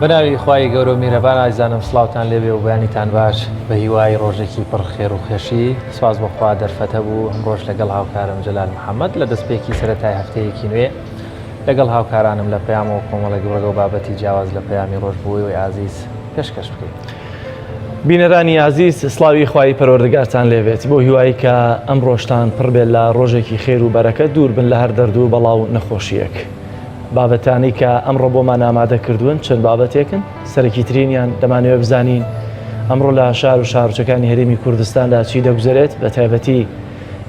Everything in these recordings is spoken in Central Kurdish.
بەناوی خوای گەورە و میرەبان ئازیزانم سڵاوتان لێبێ و بەیانیتان باش بە هیوای ڕۆژێکی پڕ خێر و خێشی سواز بۆخوا دەرفەت هەبوو ئەمڕۆش لەگەڵ هاوکارم جەلال محەممەد لە دەستپێکی سەرەتای هەفتەیەکی نوێ لەگەڵ هاوکارانم لە پەیامەوە کۆمەڵێک بڕگە و بابەتی جیاواز لە پەیامی ڕۆژ بۆ ئێوەی ئازیز پێشکەش بکەین. بینەرانی ئازیز سڵاوی خوای پەروەردگارتان لێبێت بۆ هیوایی کە ئەم ڕۆژتان پڕ بێت لە ڕۆژێکی خێر و بەرەکەت دوور بن لە هەر دەرد و بەڵا و نەخۆشیەک. بابەتانەی کە ئەمڕۆ بۆمان ئامادە کردوون چەند بابەتێکن سەرەکیترینیان دەمانەوێت بزانین ئەمڕۆ لە شار و شارۆچەکانی هەرێمی کوردستاندا چی دەگوزەرێت بە تایبەتی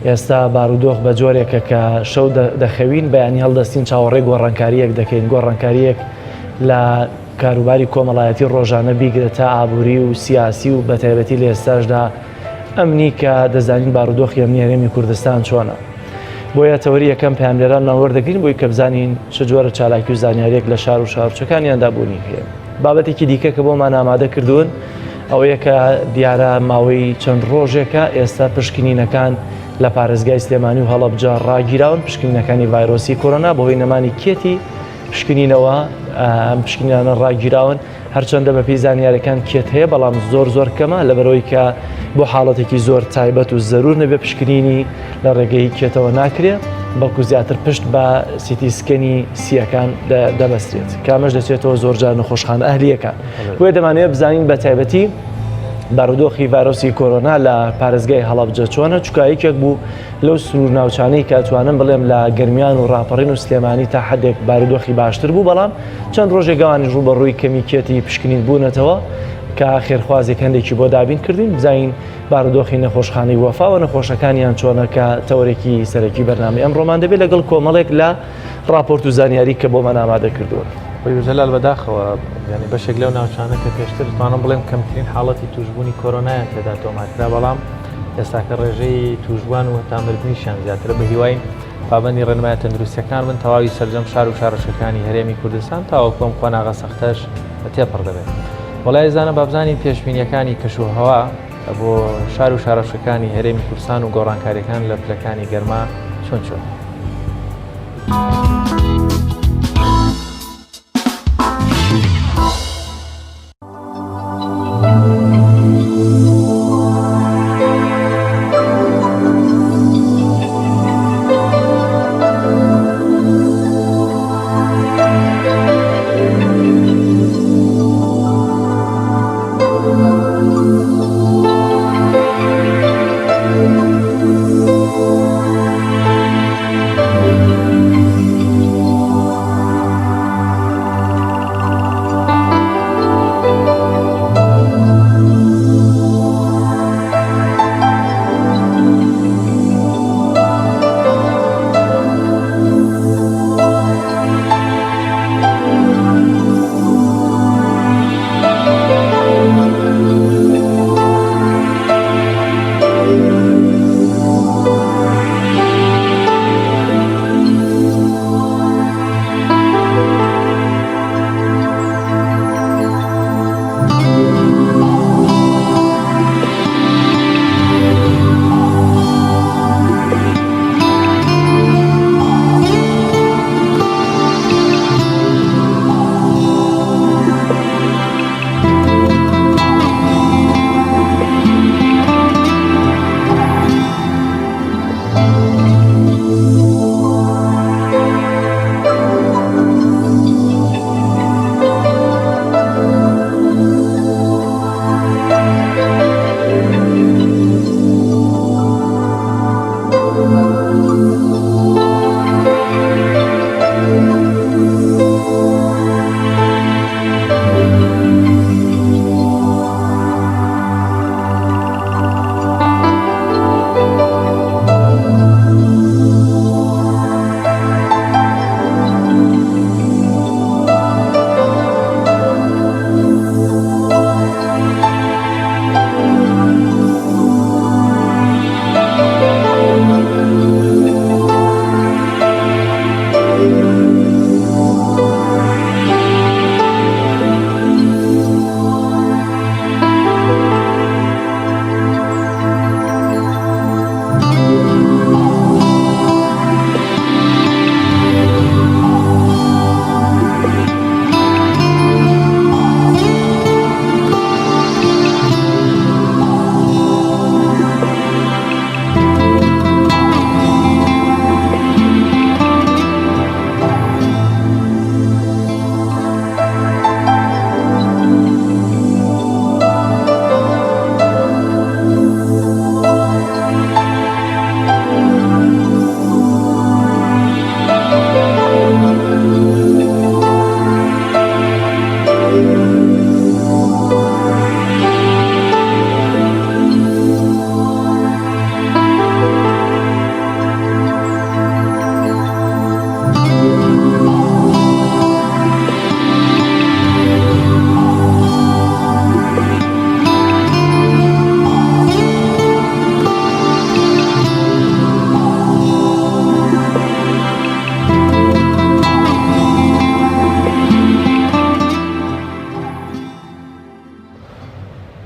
ئێستا بارودۆخ بە جۆرێکە کە شەو دەخەوین بەیانی هەڵدەستین چاوەڕێ گۆڕانکاریەک دەکەین گۆڕانکاریەک لە کاروباری کۆمەڵایەتی ڕۆژانە بیگرە تا ئابووری و سیاسی و بەتایبەتی لە ئێستاشدا ئەمنی کە دەزانین بارودۆخی ئەمنی هەرێمی کوردستان چۆنە. بۆیە تەوەری یەکەم پەیامنێرانمان وەردەگرین بۆی کە بزانین چ جۆرە چالاکی و زانیاریەک لە شار و شارچەکانیاندا بوونی هەیە. بابەتێکی دیکە کە بۆمان ئامادە کردوون ئەوەیە کە دیارە ماوەی چەند ڕۆژێکە ئێستا پشکنینەکان لە پارێزگای سلێمانی و هەڵەبجە ڕاگیراون پشکنینەکانی ڤایرۆسی کۆرۆنا بەهۆی نەمانی کێتی پشکنینەوە ئەم پشکنینانە ڕاگیراون هەرچەندە بەپێی زانیارەکان کێت هەیە بەڵام زۆر زۆر کەمە لەبەرەوەی کە بۆ حاڵەتێکی زۆر تایبەت و زەرور نەبێ پشکنینی لە ڕێگەی کێتەوە ناکرێ بەڵکو زیاتر پشت بە CT scan ی سیەکان دەبەسترێت کامەش دەچێتەوە زۆرجار نەخۆشخانە ئەهلیەکان بۆیە دەمانەوێت بزانین بە تایبەتی بارودۆخی ڤایرۆسی کۆرۆنا لە پارێزگای هەڵەبجە چۆنە چکا یەکێک بوو لەو سنوور ناوچانەی کە ئەتوانم بڵێم لە گەرمیان و ڕاپەڕین و سلێمانی تا حدێک بارودۆخی باشتر بوو بەڵام چەند ڕۆژێک ئەوانیش ڕووبەڕووی کەمی کێتی پشکنین بوونەتەوە کە خێرخوازێک هەندێکی بۆ دابین کردین بزانین بارودۆخی نەخۆشخانەی وەفا و نەخۆشەکانیان چۆنە کە تەوەرێکی سەرەکی بەرنامەی ئەمڕۆمان دەبێت لەگەڵ کۆمەڵێک لە ڕاپۆرت و زانیاری کە بۆمان ئامادە کردوون. جەلال بەداخەوە یانی بەشێک لەو ناوچانە کە پێشتر توانم بڵێم کەمترین حاڵەتی توشبوونی کۆرۆنایان تێدا تۆمارکرا بەڵام ئێستاکە ڕێژەی توشبووان و هەتا مردنیشیان زیاترە بە هیواین پابەندی ڕێنمایە تەندروستیەکان بن تەواوی سەرجەم شار و شارۆچکەکانی هەرێمی کوردستان تاوەکو ئەم قۆناغە سەختەش تێپەڕ دەبێت. وەڵای ئازیزانە بابزانین پێشبینیەکانی کەش و هەوا بۆ شار و شارۆچکەکانی هەرێمی کوردستان و گۆڕانکاریەکان لە پلەکانی گەرما چۆن چۆن.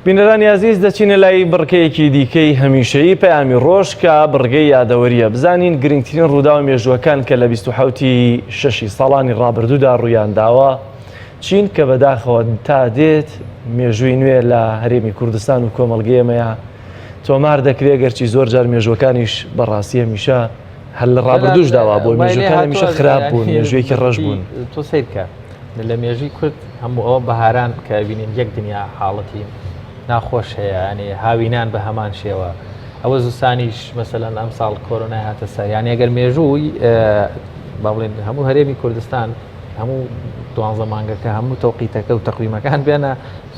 بینەرانی ئازیز دەچینە لای بڕگەیەکی دیکەی هەمیشەیی پەیامی ڕۆژ کە بڕگەی یادەوەریە بزانین گرنگترین ڕووداوە مێژووەکان کە لە 27 شەشی ساڵانی ڕابردوودا ڕوویان داوە چین کە بەداخەوە تا دێت مێژووی نوێ لە هەرێمی کوردستان و کۆمەڵگەی ئێمەیە تۆمار دەکرێت گەرچی زۆر جار مێژوەکانیش بەڕاستی هەمیشە هەر لە ڕابردووشدا وا بوو مێژوەکان هەمیشە خراپ بوون مێژوویەکی ڕەش بوون. تۆ سەیرکە لە مێژووی کورد هەموو ئەوە بەهاران کە بینین یەک دنیا حاڵەتی ناخۆش هەیە ینی هاوینان بە هەمان شێوە ئەوە زستانیش مەسەلەن ئەم ساڵ کۆرۆنای هاتە سەر یان ئەگەر مێژووی با بڵێن هەموو هەرێمی کوردستان هەموو دوانزە مانگەکە هەموو تەوقیتەکە و تەقویمەکان بێنە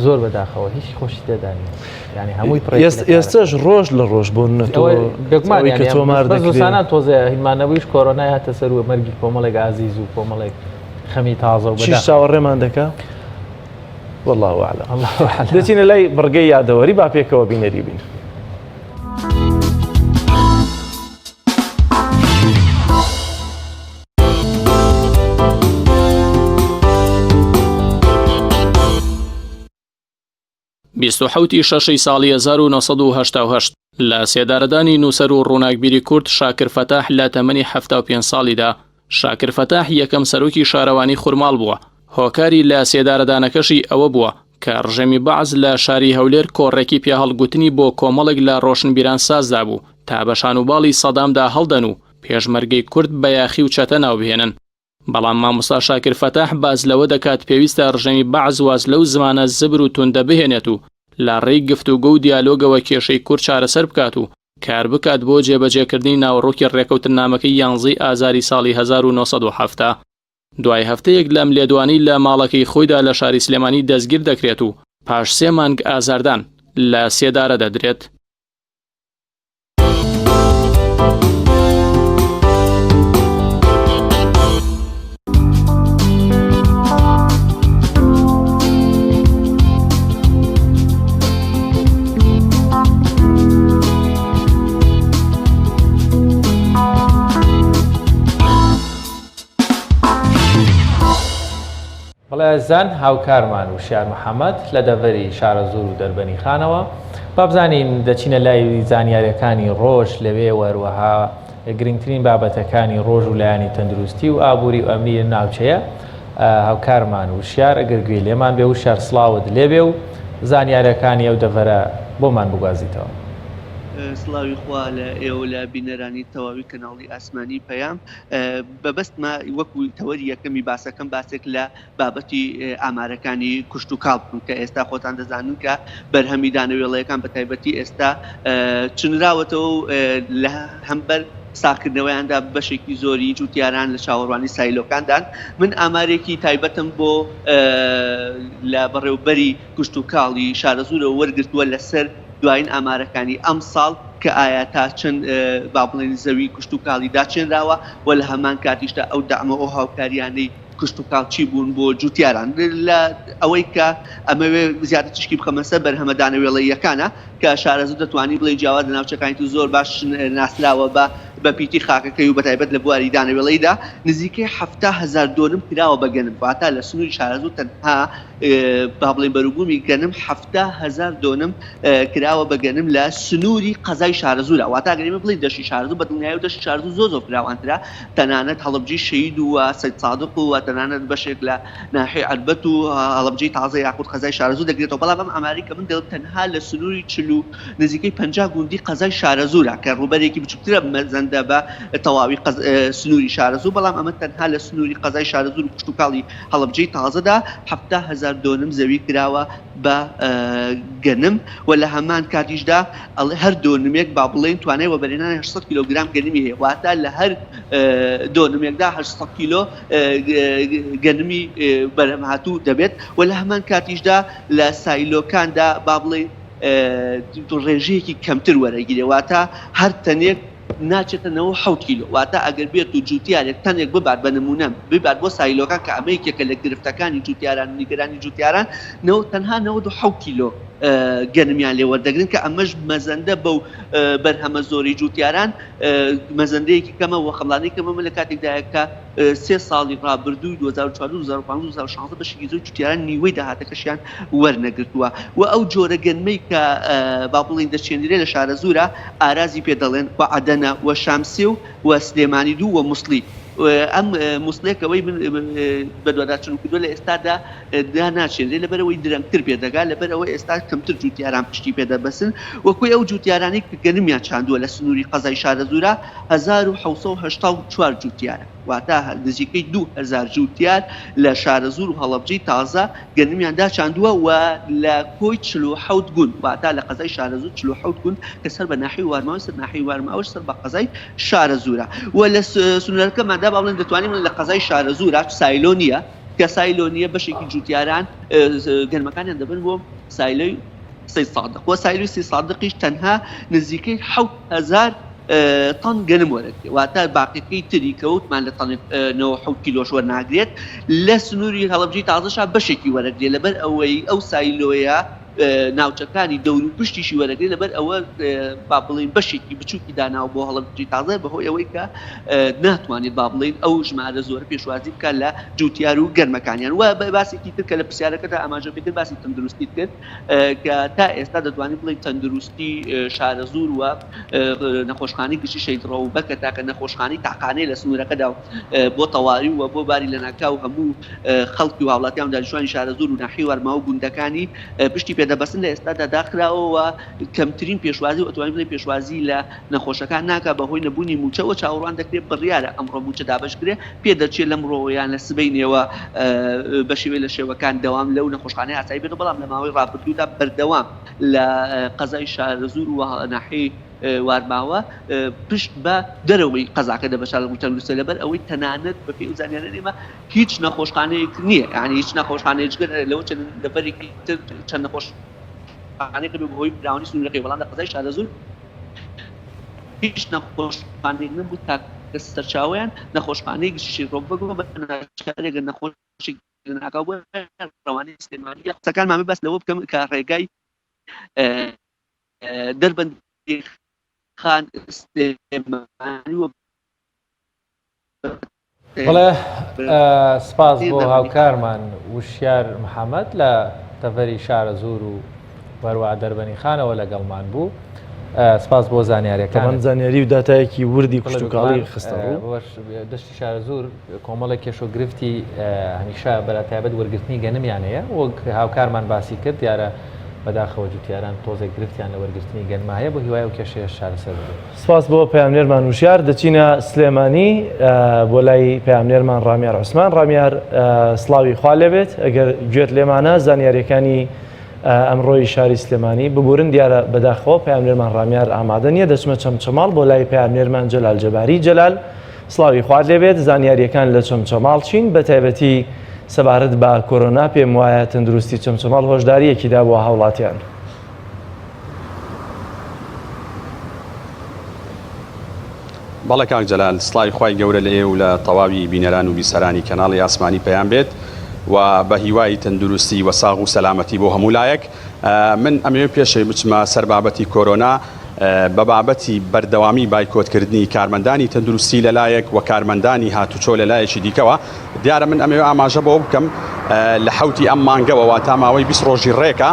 زۆر بەداخەوە هیچ خۆشی تێدا نییە یعنی هەمووی پڕ ئێستاش ڕۆژ لە ڕۆژ بۆ بێگومان کە تۆمار دەزانان تۆزێ هیمانەوەیش کۆرۆنای هاتە سەر و مەرگی کۆمەڵێک ئازیز و کۆمەڵێک خەمی تازە و چی چاوەڕێمان دەکا والله أعلم دەچینە لای بڕگەی یادەوەری با پێکەوە بینەری بین. 27 ی شەشی ساڵی 1988 لە سێدارەدانی نووسەر و ڕووناکبیری کورد شاکر فەتاح لە تەمەنی 75 ساڵیدا شاکر فەتاح یەکەم سەرۆکی شارەوانی خورماڵ بووە هۆکاری لە سێدارەدانەکەشی ئەوە بووە کە ڕژێمی بەعس لە شاری هەولێر کۆڕێکی پیاهەڵگوتنی بۆ کۆمەڵێک لە ڕۆشنبیران سازدابوو تا بە شانوباڵی سەدامدا هەڵدەن و پێشمەرگەی کورد بە یاخی و چەتە ناوبهێنن. بەڵام مامۆستا شاکر فەتاح باس لەوە دەکات پێویستە ڕژێمی بەعس واز لەو زمانە زبر و توندە بهێنێت و لە ڕێی گفتوگۆ و دیالۆگەوە کێشەی کورد چارەسەر بکات و کار بکات بۆ جێبەجێکردنی ناوەڕۆکی ڕێکەوتننامەکەی یانزەی ئازاری ساڵی 1970. دوای هەفتەیەک لەم لێدوانەی لە ماڵەکەی خۆیدا لە شاری سلێمانی دەستگیر دەکرێت و پاش سێ مانگ ئازاردان لە سێدارە دەدرێت. بەڵێ ئازیزان هاوکارمان وشیار محەمەد لە دەڤەری شارەزوور و دەربەنیخانەوە با بزانین دەچینە لای زانیاریەکانی ڕۆژ لەوێ و هەروەها گرنگترین بابەتەکانی ڕۆژ و لایەنی تەندروستی و ئابووری و ئەمنی لە ناوچەیە هاوکارمان وشیار ئەگەر گوێی لێمان بێ وشیار سڵاوت لێبێ و زانیاریەکانی ئەو دەڤەرە بۆمان بگوازیتەوە. سڵاوی خوا لە ئێوە لە بینەرانی تەواوی کەناڵی ئاسمانی پەیام. مەبەستمە وەکو تەوەری یەکەمی باسەکەم باسێک لە بابەتی ئامارەکانی کشتوکاڵ بکەم کە ئێستا خۆتان دەزانن کە بەرهەمی دانەوێڵەیەکان بە تایبەتی ئێستا چنراوەتەوە و لە هەمبەر ساغکردنەوەیاندا بەشێکی زۆری جوتیاران لە چاوەڕوانی سایلۆکاندان من ئامارێکی تایبەتم بۆ لە بەڕێوبەری کشتوکاڵی شارەزوورەوە وەرگرتووە لەسەر دوایین ئامارەکانی ئەمساڵ کە ئایا تا چەند با بڵێین زەوی کشتوکاڵی داچێنراوە و لە هەمان کاتیشدا ئەو دەعم و ئەو هاوکاریانەی کشتوکاڵ چی بوون بۆ جوتیاران لە ئەوەی کە ئەمەوێ زیاتر تیشکی بخەمە سەر بەرهەمە دانەوێڵەییەکانە کە شارەزوور دەتوانی بڵێی جیاواز لە ناوچەکانی تر زۆر باش ناسراوە بە بە پیتی خاکەکەی و بەتایبەت لە بواری دانەوێڵەیدا نزیکەی 70 هەزار دۆنم کراوە بە گەنم واتە لە سنووری شارەزوور تەنها با بڵێین بەروبوومی گەنم 70 هەزار دۆنم کراوە بە گەنم لە سنووری قەزای شارەزوورە واتە ئەگەر ئێمە بڵێین دەشتی شارەزوور بە دڵنیایەوە دەشتی شارەزوور زۆر زۆر فراوانترە تەنانەت هەڵەبجەی شەهید و سەیدسادق و تەنانەت بەشێک لە ناحیەی عەربەت و هەڵەبجەی تازە یاخود قەزای شارەزوور دەگرێتەوە بەڵام ئەم ئامارەی کە من دەڵێم تەنها لە سنووری 40 و نزیکەی 50 گوندی قەزای شارەزوورە کە ڕووبەرێکی بچووکترە مەزەندە بە تەواوی سنووری شارەزوور بەڵام ئەمە تەنها لە سنووری قەزای شارەزوور و کشتوکاڵی هەڵەبجەی تازەدا 70 هەزار دۆنم زەوی کراوە بە گەنم و لە هەمان کاتیشدا ئەڵێ هەر دۆنمێک با بڵێین توانای وەبەرهێنانی 800 کیلۆگرام گەنمی هەیە واتە لە هەر دۆنمێکدا 800 کیلۆ گەنمی بەرهەمهاتوو دەبێت و لە هەمان کاتیشدا لە سایلۆکاندا با بڵێین ڕێژەیەکی کەمتر وەرەگیرێ واتە هەر تەنێک ناچێتە 97 کیلۆ واتە ئەگەر بێت و جوتیارێک تەنێک ببات بە نمونە ببات بۆ سایلۆکان کە ئەمە یەکێکە لە گرفتەکانی جوتیاران و نیگەرانی جوتیاران تەنها 97 کیلۆ. گەنمیان لێ وەردەگرن کە ئەمەش مەزەندە بەو بەرهەمە زۆرەی جووتیاران مەزەندەیەکی کەمە و خەمڵاندنی کەمە لە کاتێکدایە کە سێ ساڵی ڕابردووی 2014 2015 2016 بەشێکی زۆر جوتیاران نیوەی داهاتەکەشیان وەرنەگرتووە و ئەو جۆرە گەنمەی کە با بڵێین دەچێنرێ لە شارەزوورە ئارازی پێ دەڵێن و عەدەنە و شامسێ و و سلێمانی دوو و موسڵی ئەم موسڵێک ئەوەی من بەدواداچوونم کردووە لە ئێستادا دا ناچێنرێ لەبەرئەوەی درەنگتر پێدەگات لەبەرئەوە ئێستا کەمتر جوتیاران پشتی پێدەبەسن و کۆی ئەو جوتیارانەی کە گەنمیان چاندووە لە سنووری قەزای شارەزوورا 1784 جوتیارە واتە نزیکەی 2000 جوتیار لە شارەزوور و هەڵەبجەی تازە گەنمیان داچاندووە و لە کۆی 47 گوند واتە لە قەزای شارەزوور 47 گوند کە سەر بە ناحیەی وارماوەی سەر ناحیەی وارماوەش سەر بە قەزای شارەزوورە و لە سنوورەکەماندا با بڵێین دەتوانین بڵێین لە قەزای شارەزوورا سایلۆ نییە کە سایلۆ نییە بەشێکی جوتیاران گەنمەکانیان دەبەن بۆ سایلۆی سەید سادق و سایلۆی سەید سادقیش تەنها نزیکەی 7000 تەن گەنم وەرەگرێت واتە باقیەکەی تری کە وتمان لە تەنێک 97 کیلۆش وەرناگرێت لە سنووری هەڵەبجەی تازەشا بەشێکی وەرەگرێت لەبەر ئەوەی ئەو سایلۆیە ناوچەکانی دەوروپشتیشی وەرەگرێت، لەبەر ئەوە با بڵێین بەشێکی بچووکی داناوە بۆ هەڵەبجەی تازە بەهۆی ئەوەی کە ناتوانێت با بڵێین ئەو ژمارە زۆرە پێشوازی بکات لە جووتیار و گەرمەکانیان. و باسێکی تر کە لە پرسیارەکەدا ئاماژە پێکرد باسی تەندروستیت کرد کە تا ئێستا دەتوانین بڵێین تەندروستی شارەزوور و نەخۆشخانەی گشتی شەهید ڕەوبە کە تاکە نەخۆشخانەی تاقانەیە لە سنوورەکەدا و بۆ تەواری و بۆ باری لەناکاو هەموو خەڵکی و هاوڵاتیان و دانیشتوانی شارەزوور و ناحیەی وارماوە و گوندەکانی پشتی پێدەبەستن لە ئێستادا داخراوە و کەمترین پێشوازی و ئەتوانین بڵێین پێشوازی لە نەخۆشەکان ناکات بەهۆی نەبوونی مووچە و چاوەڕوان دەکرێت بڕیارە ئەمڕۆ مووچە دابەش کرێت پێدەچێت لەمڕۆوە یان لە سبەینێوە بە شێوەی لە شێوەکان دەوام لەو نەخۆشخانەی ئاسایی بێتەوە بەڵام لە ماوەی ڕابردوودا بەردەوام لە قەزای شارەزوور و ناحیەی وارماوە پشت بە دەرەوەی قەزاکە دەبەسترا لە ڕووی تەندروستیەوە لەبەر ئەوەی تەنانەت بەپێی ئەو زانیاریانەی ئێمە هیچ نەخۆشخانەیەک نییە یانی هیچ نەخۆشخانەیەک جگە لەوە چەند دەڤەرێکی تر چەند نەخۆشخانەیەک هەبێ بەهۆی فراوانی سنوورەکەی بەڵام لە قەزای شارەزوور هیچ نەخۆشخانەیەک نەبوو تاکە سەرچاوەیان نەخۆشخانەی گشتی شەهید ڕۆبەک بوو بە ناچاری ئەگەر نەخۆشێک لەناکاو بووە ڕەوانەی سلێمانی قسەکانمان باس لەوە بکەم کە ڕێگای دەربەندیخان سلێمانی و بەڵێ سپاس بۆ هاوکارمان وشیار محەممەد لە تەڤەری شارەزوور و هەروەها دەربەنیخانەوە لەگەڵمان بوو. سپاس بۆ زانیاریەکان. زانیاری و داتایەکی وردی کشتوکاڵی خستە ڕوو. دەشتی شارەزوور کۆمەڵێک کێشە و گرفتی هەمیشە بەرە تایبەت وەرگرتنی گەنمیان هەیە وەک هاوکارمان باسی کرد دیارە بەداخەوە جوتیاران تۆزێک گرفتیان لە وەرگرتنی گەنما هەیە بۆ هیوای ئەو کێشەیەش چارەسەر ببێت. سپاس بۆ پەیامنێرمان وشیار. دەچینە سلێمانی بۆ لای پەیامنێرمان ڕامیار عوسمان. ڕامیار سڵاوی خوا لێبێت ئەگەر گوێت لێمانە زانیاریەکانی ئەمڕۆی شاری سلێمانی ببورن دیارە بەداخەوە پەیامنێرمان ڕامیار ئامادە نییە دەچمە چەمچەماڵ بۆ لای پەیامنێرمان جەلال جەباری جەلال سڵاوی خوات لێبێت زانیاریەکان لە چەمچەماڵ چین بە تایبەتی سەبارەت بە کۆرۆنا پێم وایە تەندروستی چەمچەماڵ هۆشداریەکی دابووە هاوڵاتیان. بەڵێ کاک جەلال سڵاوی خوای گەورە لە ئێوە و لە تەواوی بینەران و بیسەرانی کەناڵی ئاسمانی پەیام بێت و بە هیوای تەندروستی و ساغ و سەلامەتی بۆ هەموو لایەک من ئەمەوێ پێشەوەی بچمە سەر بابەتی کۆرۆنا بە بابەتی بەردەوامی بایکۆتکردنی کارمەندانی تەندروستی لەلایەک و کارمەندانی هاتوچۆ لەلایەکی دیکەوە دیارە من ئەمەوێ ئاماژە بەوە بکەم لە حەوتی ئەم مانگەوە واتا ماوەی 20 ڕۆژی ڕێکە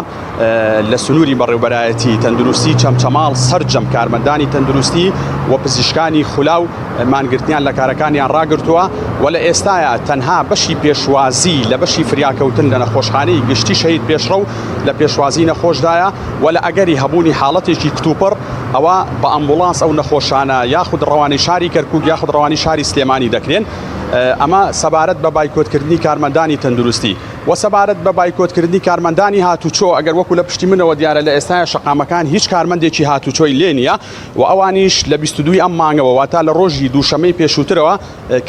لە سنووری بەڕێوبەرایەتی تەندروستی چەمچەماڵ سەرجەم کارمەندانی تەندروستی و پزیشکانی خولاو مانگرتنیان لە کارەکانیان ڕاگرتووە و لە ئێستایا تەنها بەشی پێشوازی لە بەشی فریاکەوتن لە نەخۆشخانەی گشتی شەهید پێشڕەو لە پێشوازی نەخۆشدایە و لە ئەگەری هەبوونی حاڵەتێکی کتوپڕ ئەوە بە ئەمبوڵانس ئەو نەخۆشانە یاخود ڕەوانەی شاری کەرکوک یاخود ڕەوانی شاری سلێمانی دەکرێن ئەمە سەبارەت بە بایکۆتکردنی کارمەندانی تەندروستی و سەبارەت بە بایکۆتکردنی کارمەندانی هاتوچۆ ئەگەر وەکو لە پشتی منەوە دیارە لە ئێستایا شەقامەکان هیچ کارمەندێکی هاتوچۆی لێ نییە و ئەوانیش لە 22 ئەم مانگەوە واتا لە ڕۆژی دووشەمەی پێشووترەوە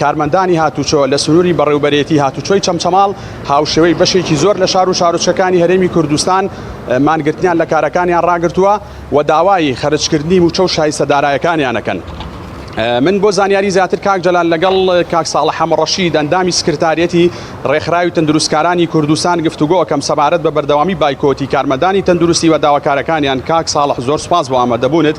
کارمەندانی هاتوچۆ لە سنووری بەڕێوبەرێتی هاتوچۆی چەمچەماڵ هاوشێوەی بەشێکی زۆر لە شار و شارۆچکەکانی هەرێمی کوردستان مانگرتنیان لە کارەکانیان ڕاگرتووە و داوای خەرجکردنی مووچە و شایستە دارایەکانیان ئەکەن. من بۆ زانیاری زیاتر کاک جەلال لەگەڵ کاک ساڵح حەمەڕەشید ئەندامی سکرتاریەتی ڕێکخراوی تەندروستکارانی کوردستان گفتوگۆ ئەکەم سەبارەت بە بەردەوامی بایکۆتی کارمەندانی تەندروستی و داواکارەکانیان. کاک ساڵح زۆر سوپاس بۆ ئامادەبوونت.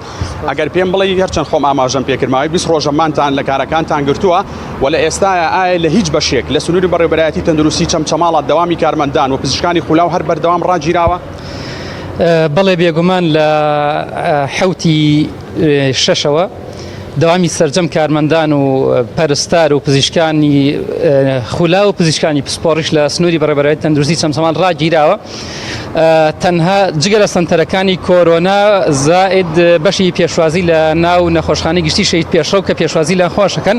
ئەگەر پێم بڵێی هەرچەند خۆم ئاماژەم پێکرد ماوەی 20 ڕۆژە مانتان لە کارەکانتان گرتووە و لە ئێستایا ئایا لە هیچ بەشێک لە سنووری بەڕێوەبەرایەتی تەندروستی چەمچەماڵ دەوامی کارمەندان و پزیشکانی خولاو هەر بەردەوام ڕاگیراوە؟ بەڵێ بێگومان لە حەوتی شەشەوە دەوامی سەرجەم کارمەندان و پەرستار و پزیشکانی خولا و پزیشکانی پسپۆڕیش لە سنووری بەڕێوەبەرایەتی تەندروستی چەمچەماڵ ڕاگیراوە. تەنها جگە لە سەنتەرەکانی کۆرۆنا زائد بەشی پێشوازی لە ناو نەخۆشخانەی گشتی شەهید پێشڕەو کە پێشوازی لە خۆشەکەن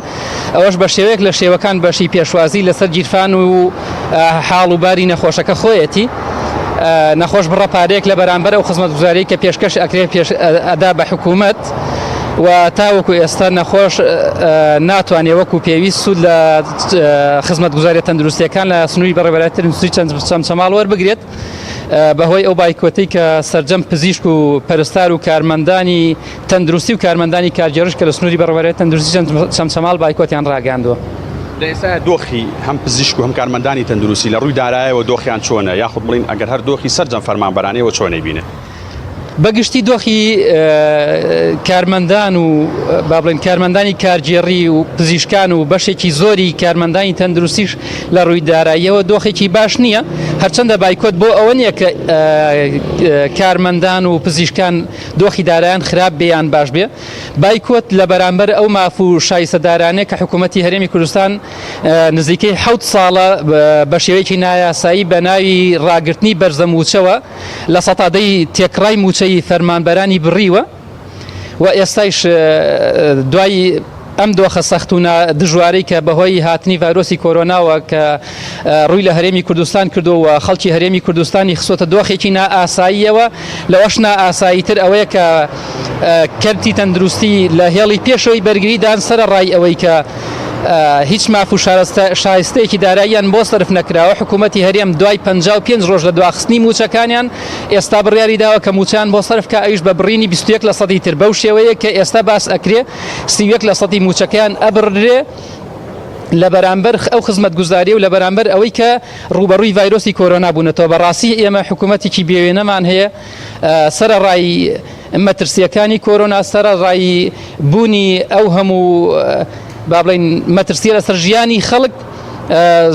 ئەوەش بە شێوەیەک لە شێوەکان بەشی پێشوازی لەسەر گیرفان و حاڵ و باری نەخۆشەکە خۆیەتی. نەخۆش بڕە پارەیەک لە بەرامبەر ئەو خزمەتگوزاریەی کە پێشکەش ئەکرێ پێش ئەدا بە حکوومەت و تاوەکو ئێستا نەخۆش ناتوانێ وەکو پێویست سوود لە خزمەتگوزاریە تەندروستیەکان لە سنووری بەڕێوەبەرایەتی تەندروستی چەمچەماڵ وەربگرێت بەهۆی ئەو بایکۆتەی کە سەرجەم پزیشک و پەرستار و کارمەندانی تەندروستی و کارمەندانی کارگێڕیش کە لە سنووری بەڕێوەبەرایەتی تەندروستی چەمچەماڵ بایکۆتیان ڕاگەیاندووە. لە ئێستایا دۆخی هەم پزیشک و هەم کارمەندانی تەندروستی لە ڕووی دارایەوە دۆخیان چۆنە یاخود بڵێین ئەگەر هەر دۆخی سەرجەم فەرمانبەران ئێوە چۆن ئەیبینن؟ بە گشتی دۆخی کارمەندان و با بڵێین کارمەندانی کارگێڕی و پزیشکان و بەشێکی زۆری کارمەندانی تەندروستیش لە ڕووی داراییەوە دۆخێکی باش نییە هەرچەندە بایکۆت بۆ ئەوە نییە کە کارمەندان و پزیشکان دۆخی دارایان خراپ بێ یان باش بێ، بایکۆت لە بەرامبەر ئەو ماف و شایستەدارانەی کە حکوومەتی هەرێمی کوردستان نزیکەی حەوت ساڵە بە شێوەیەکی نایاسایی بە ناوی ڕاگرتنی بەرزە مووچەوە لە سەتا دەی تێکڕای مووچەی فەرمانبەرانی بڕیوە و ئێستایش دوای ئەم دۆخە سەخت و دژوارەی کە بەهۆی هاتنی ڤایرۆسی کۆرۆناوە کە ڕووی لە هەرێمی کوردستان کردووە و خەڵکی هەرێمی کوردستانی خستۆتە دۆخێکی نائاساییەوە، لەوەش نائاساییتر ئەوەیە کە کەرتی تەندروستی لە هێڵی پێشەوەی بەرگریدان سەرەڕای ئەوەی کە هیچ ماف و شایستەیەکی داراییان بۆ سەرف نەکراوە، حکوومەتی هەرێم دوای 55 ڕۆژ لە دواخستنی مووچەکانیان ئێستا بڕیاری داوە کە مووچەیان بۆ سەرف کا ئەویش بە بڕینی 21 لە سەدی تر بەو شێوەیە کە ئێستا باس ئەکرێ 31 لە سەدی مووچەکەیان ئەبڕدرێ. لە بەرامبەر ئەو خزمەتگوزاریە و لە بەرامبەر ئەوەی کە ڕووبەڕووی ڤایرۆسی کۆرۆنا بوونەتەوە بەڕاستی ئێمە حکوومەتێکی بێوێنەمان هەیە سەرەڕای مەترسیەکانی کۆرۆنا سەرەڕای بوونی ئەو هەموو با بڵێین مەترسیە لەسەر ژیانی خەڵک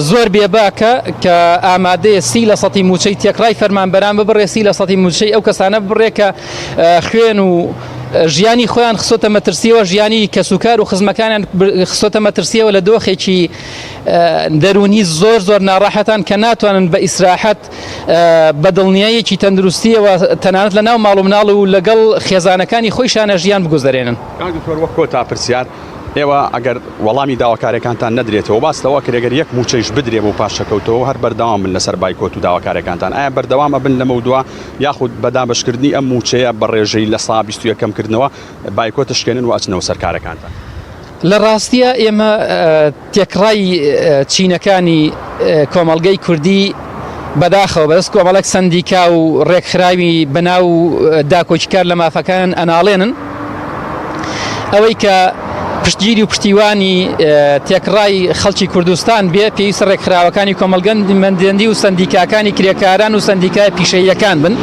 زۆر بێباکە کە ئامادەیە سی لە سەتی موچەی تێکڕای فەرمانبەران ببڕێ سی لە سەتی موچەی ئەو کەسانە ببڕێ کە خوێن و ژیانی خۆیان خستۆتە مەترسیەوە، ژیانی کەسوکار و خزمەکانیان خستۆتە مەترسیەوە لە دۆخێکی دەروونی زۆر زۆر ناڕەحەتان کە ناتوانن بە ئیسراحەت بە دڵنیاییەکی تەندروستیەوە تەنانەت لە ناو ماڵ و مناڵ و لەگەڵ خێزانەکانی خۆیشانە ژیان بگوزەرێنن. کاک دکتۆر وەک کۆتا پرسیار ئێوە ئەگەر وەڵامی داواکاریەکانتان نەدرێتەوە باس لەوە کرێ گەر یەک مووچەیش بدرێ بۆ پاشەکەوتەوە هەر بەردەوام بن لەسەر بایکۆت و داواکاریەکانتان ئایا بەردەوام ئەبن لەمەودوا یاخود بە دابەشکردنی ئەم مووچەیە بە ڕێژەی 21% کەمکردنەوە بایکۆت ئەشکێنن و ئەچنەوە سەر کارەکانتان؟ لە ڕاستیا ئێمە تێکڕای چینەکانی کۆمەڵگەی کوردی بەداخەوە بەدەست کۆمەڵێک سەندیکا و ڕێکخراوی بەناو داکۆکیکار لە مافەکان ئەناڵێنن. ئەوەی کە پشتگیری و پشتیوانی تێکڕای خەڵکی کوردستان بێ پێویستە ڕێکخراوەکانی کۆمەڵگەن مەندەندی و سەندیکاکانی کرێکاران و سەندیکای پیشەییەکان بن.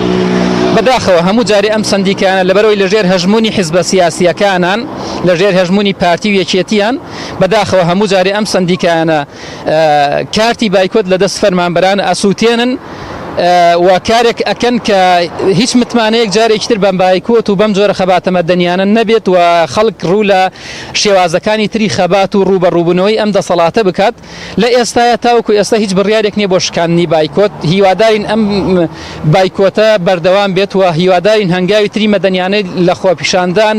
بەداخەوە هەموو جارێ ئەم سەندیکایانە لەبەرئەوەی لەژێر هەژموونی حیزبە سیاسییەکانان، لەژێر هەژموونی پارتی و یەکێتییان، بەداخەوە هەموو جارێ ئەم سەندیکایانە کارتی بایکۆت لە دەست فەرمانبەران ئەسووتێنن و کارێک ئەکەن کە هیچ متمانەیەک جارێکی تر بەم بایکۆت و بەم جۆرە خەباتە مەدەنیانە نەبێت و خەڵک ڕوو لە شێوازەکانی تری خەبات و ڕووبەڕووبوونەوەی ئەم دەسەڵاتە بکات. لە ئێستایا تاوەکو ئێستا هیچ بڕیارێک نییە بۆ شکاندنی بایکۆت، هیوادارین ئەم بایکۆتە بەردەوام بێت و هیوادارین هەنگاوی تری مەدەنیانەی لە خۆپیشاندان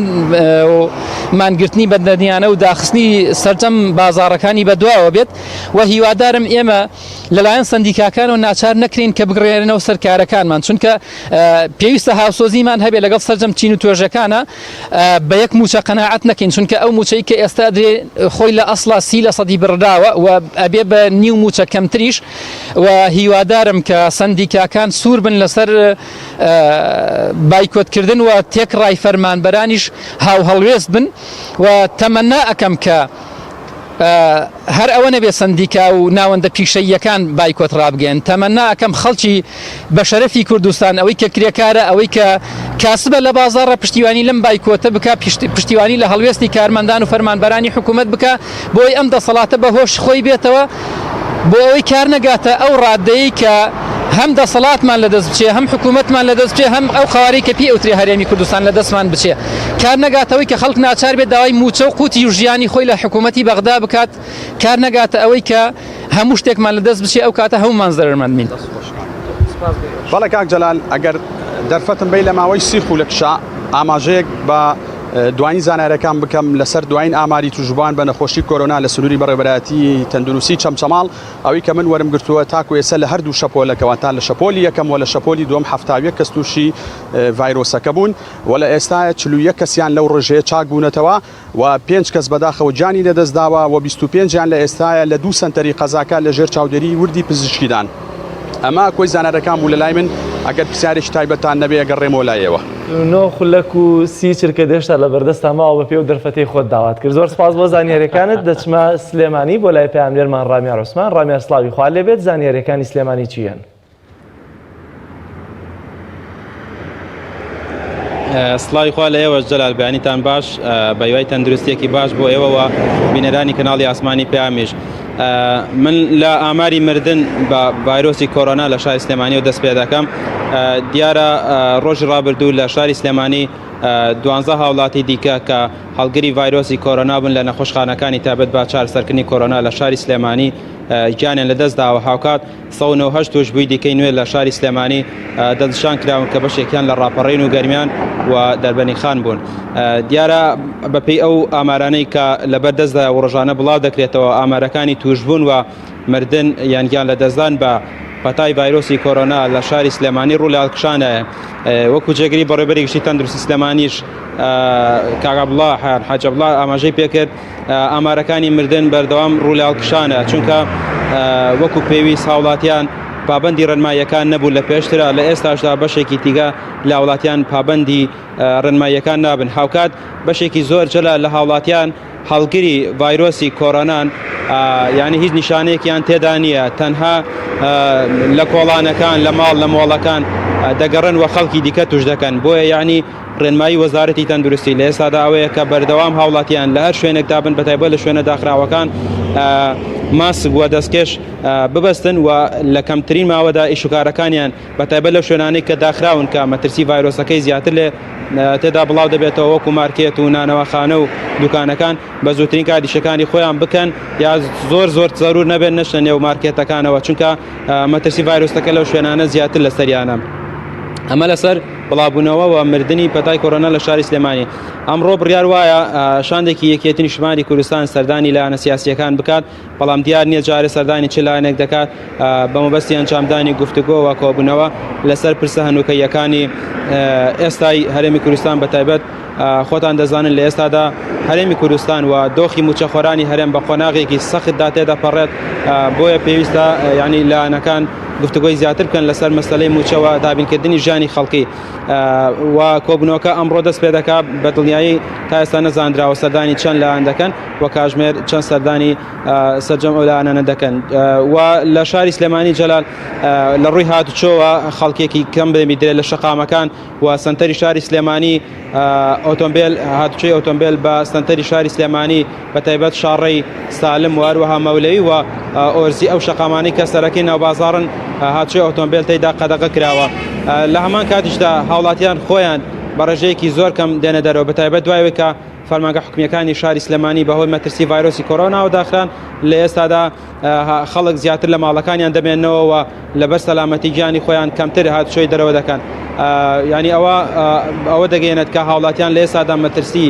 و مانگرتنی مەدەنیانە و داخستنی سەرجەم بازاڕەکانی بەدواوە بێت و هیوادارم ئێمە لەلایەن سەندیکاکانەوە ناچار نەکرێین کە بگڕێینەوە. بگەڕێنەوە سەر کارەکانمان چونکە پێویستە هاوسۆزیمان هەبێ لەگەڵ سەرجەم چین و توێژەکانە بە یەک موچە قەناعەت نەکەین چونکە ئەو موچەی کە ئێستا درێ خۆی لە ئەسڵا 30% بڕراوە و ئەبێ بە نیو موچە کەمتریش و هیوادارم کە سەندیکاکان سوور بن لەسەر بایکۆتکردن و تێکڕای فەرمانبەرانیش هاوهەڵوێست بن و تەمەنا ئەکەم کە هەر ئەوە نەبێ سەندیکا و ناوەندە پیشەییەکان بایکۆت ڕابگەیەن، تەمەنا ئەکەم خەڵکی بە شەرەفی کوردستان ئەوەی کە کرێکارە ئەوەی کە کاسبە لە بازاڕە پشتیوانی لەم بایکۆتە بکا پشتیوانی لە هەڵوێستی کارمەندان و فەرمانبەرانی حکوومەت بکا بۆی ئەم دەسەڵاتە بە هۆش خۆی بێتەوە بۆ ئەوەی کار نەگاتە ئەو ڕادەیەی کە هەم دەسەڵاتمان لەدەست بچێ هەم حکوومەتمان لەدەست بچێ هەم ئەو قەوارەی کە پێی ئەوترێ هەرێمی کوردستان لەدەستمان بچێ. کار نەگاتە ئەوەی کە خەڵک ناچار بێت داوای مووچە و قوتی و ژیانی خۆی لە حکوومەتی بەغدا بکات، کار نەگاتە ئەوەی کە هەموو شتێکمان لە دەست بچێ ئەو کاتە هەموومان زەرەرمەند بین. بەڵێ کاک جەلال ئەگەر دەرفەتم بەی لە ماوەی سی خولەکشا ئاماژەیەک بە دوایین زانیاریەکان بکەم لەسەر دوایین ئاماری توشبووان بە نەخۆشی کۆرۆنا لە سنووری بەڕێوەبەرایەتی تەندروستی چەمچەماڵ ئەوەی کە من وەرم گرتووە تاکو ئێستا لە هەردوو شەپۆلەکە واتە لە شەپۆلی یەکەم وە لە شەپۆلی دووەم 71 کەس تووشی ڤایرۆسەکە بوون و لە ئێستایا 41 کەسیان لەو ڕێژەیە چاک بوونەتەوە و پێنج کەس بەداخەوە گیانی لەدەستداوە و 25 یان لە ئێستایا لە دوو سەنتەری قەزاکە لە ژێر چاودێریی وردی پزیشکیدان. ئەمە کۆی زانیاریەکان بوو لەلای من، ئەگەر پرسیارێکی تایبەتتان نەبێ ئەگەڕێمەوە لای ئێوە. نۆ خولەک و سی چرکە هێشتا لەبەردەستا ماوە بەپێی ئەو دەرفەتەی خۆت داوات کرد. زۆر سپاس بۆ زانیاریەکانت. دەچمە سلێمانی بۆ لای پەیامنێرمان ڕامیار عوسمان. ڕامیار سڵاوی خوا لێبێت، زانیاریەکانی سلێمانی چییەن؟ سڵاوی خوا لە ئێوەش جەلال بەیانیتان باش بە هیوای تەندروستیەکی باش بۆ ئێوە و بینەرانی کەناڵی ئاسمانی پەیامیش من لە ئاماری مردن بە ڤایرۆسی کۆرۆنا لە شاری سلێمانی و دەست پێ دەکەم دیارە ڕۆژی ڕابردوو لە شاری سلێمانی دوانزە هاوڵاتی دیکە کە هەڵگری ڤایرۆسی کۆرۆنا بوون لە نەخۆشخانەکانی تایبەت بە چارەسەرکردنی کۆرۆنا لە شاری سلێمانی گیانیان لەدەست داوە هاوکات 198 تووشبووی دیکەی نوێ لە شاری سلێمانی دەستنیشان کراون کە بەشێکیان لە ڕاپەڕین و گەرمیان و دەربەنیخان بوون. دیارە بەپێی ئەو ئامارانەی کە لەبەر دەستدا و ڕۆژانە بڵاو دەکرێتەوە ئامارەکانی تووشبوون و مردن یان گیان لەدەستدان بە پەتای ڤایرۆسی کۆرۆنا لە شاری سلێمانی ڕوو لە هەڵکشانە وەکو جێگری بەڕێوەبەری گشتی تەندروستی سلێمانیش کاک عەبدوڵا حاج عەبدوڵا ئاماژەی پێکرد ئامارەکانی مردن بەردەوام ڕوو لە هەڵکشانە چونکە وەکو پێویست هاوڵاتیان پابندی ڕێنماییەکان نەبوو لە پێشترا لە ئێستاشدا بەشێکی تیگە لە هاوڵاتیان پابندی ڕێنماییەکان نابن هاوکات بەشێکی زۆر جەلا لە هاوڵاتیان هەڵگری ڤایرۆسی کۆرۆنان یعنی هیچ نیشانەیەکیان تێدا نییە تەنها لە کۆڵانەکان لە ماڵ لە مۆڵەکان دەگەڕن و خەڵکی دیکە توش دەکەن بۆیە یعنی ڕێنمایی وەزارەتی تەندروستی لە ئێستادا ئەوەیە کە بەردەوام هاوڵاتیان لە هەر شوێنێکدا بن بەتایبەت لە شوێنە داخراوەکان ماسک و دەستکێش ببەستن و لە کەمترین ماوەدا ئیشوکارەکانیان بەتایبەت لەو شوێنانەی کە داخراون کە مەترسی ڤایرۆسەکەی زیاتر لێ تێدا بڵاو دەبێتەوە وەکو مارکێت و نانەواخانە و دوکانەکان بە زووترین کات ئیشەکانی خۆیان بکەن یا زۆر زۆر زەرور نەبێت نەچنە نێو مارکێتەکانەوە چونکە مەترسی ڤایرۆسەکە لەو شوێنانە زیاتر لەسەریانە. ئەمە لەسەر بڵاوبوونەوە و مردنی پەتای کۆرۆنا لە شاری سلێمانی ئەمڕۆ بڕیار وایە شاندێکی یەکێتی نیشتمانی کوردستان سەردانی لایەنە سیاسیەکان بکات بەڵام دیار نییە جارێ سەردانی چ لایەنێک دەکات بە مەبەستی ئەنجامدانی گفتوگۆ و کۆبوونەوە لەسەر پرسە هەنووکەیەکانی ئێستای هەرێمی کوردستان بە تایبەت خۆتان دەزانن لە ئێستادا هەرێمی کوردستان و دۆخی موچەخۆرانی هەرێم بە قۆناغێکی سەختدا تێدەپەڕێت بۆیە پێویستە ینی لایەنەکان گفتوگۆی زیاتر بکەن لەسەر مەسلەی موچەوە دابینکردنی ژیانی خەڵکی و کۆبنەوەکە ئەمڕۆ دەست پێ دەکا بە دڵنیایی تا ئێستا نەزانراوە سەردانی چەند لایەن دەکەن و کاژمێر چەند سەردانی سەرجەم ئەو لایەنانە دەکەن و لە شاری سلێمانی جەلال لە ڕووی هاتوچۆوە خەڵکێکی کەم بمیدرێت لە شەقامەکان و سەنتەری شاری سلێمانی ئۆتۆمبیل هاتوچۆی ئۆتۆمبیل بە سەنتەری شاری سلێمانی بە تایبەت شاڕێی سالم و هەروەها مەولەوی و ئۆرزی ئەو شەقامانەی کە سەرەکی ناوبازاڕن هاتوچۆی ئۆتۆمبیل تێیدا قەدەغە کراوە لە هەمان کاتیشدا هاوڵاتیان خۆیان بە ڕێژەیەکی زۆر کەم دێنە دەرەوە بە تایبەت دوای ئەوەی کە فەرمانگە حکومییەکانی شاری سلێمانی بەهۆی مەترسی ڤایرۆسی کۆرۆناوە داخران لە ئێستادا خەڵک زیاتر لە ماڵەکانیان دەمێنەوە و لەبەر سەلامەتی گیانی خۆیان کەمتر هاتوچۆی دەرەوە دەکەن. ینی ئەوە ئەوە دەگەێنێت کە هاوڵاتیان لە ئێستادا مەترسی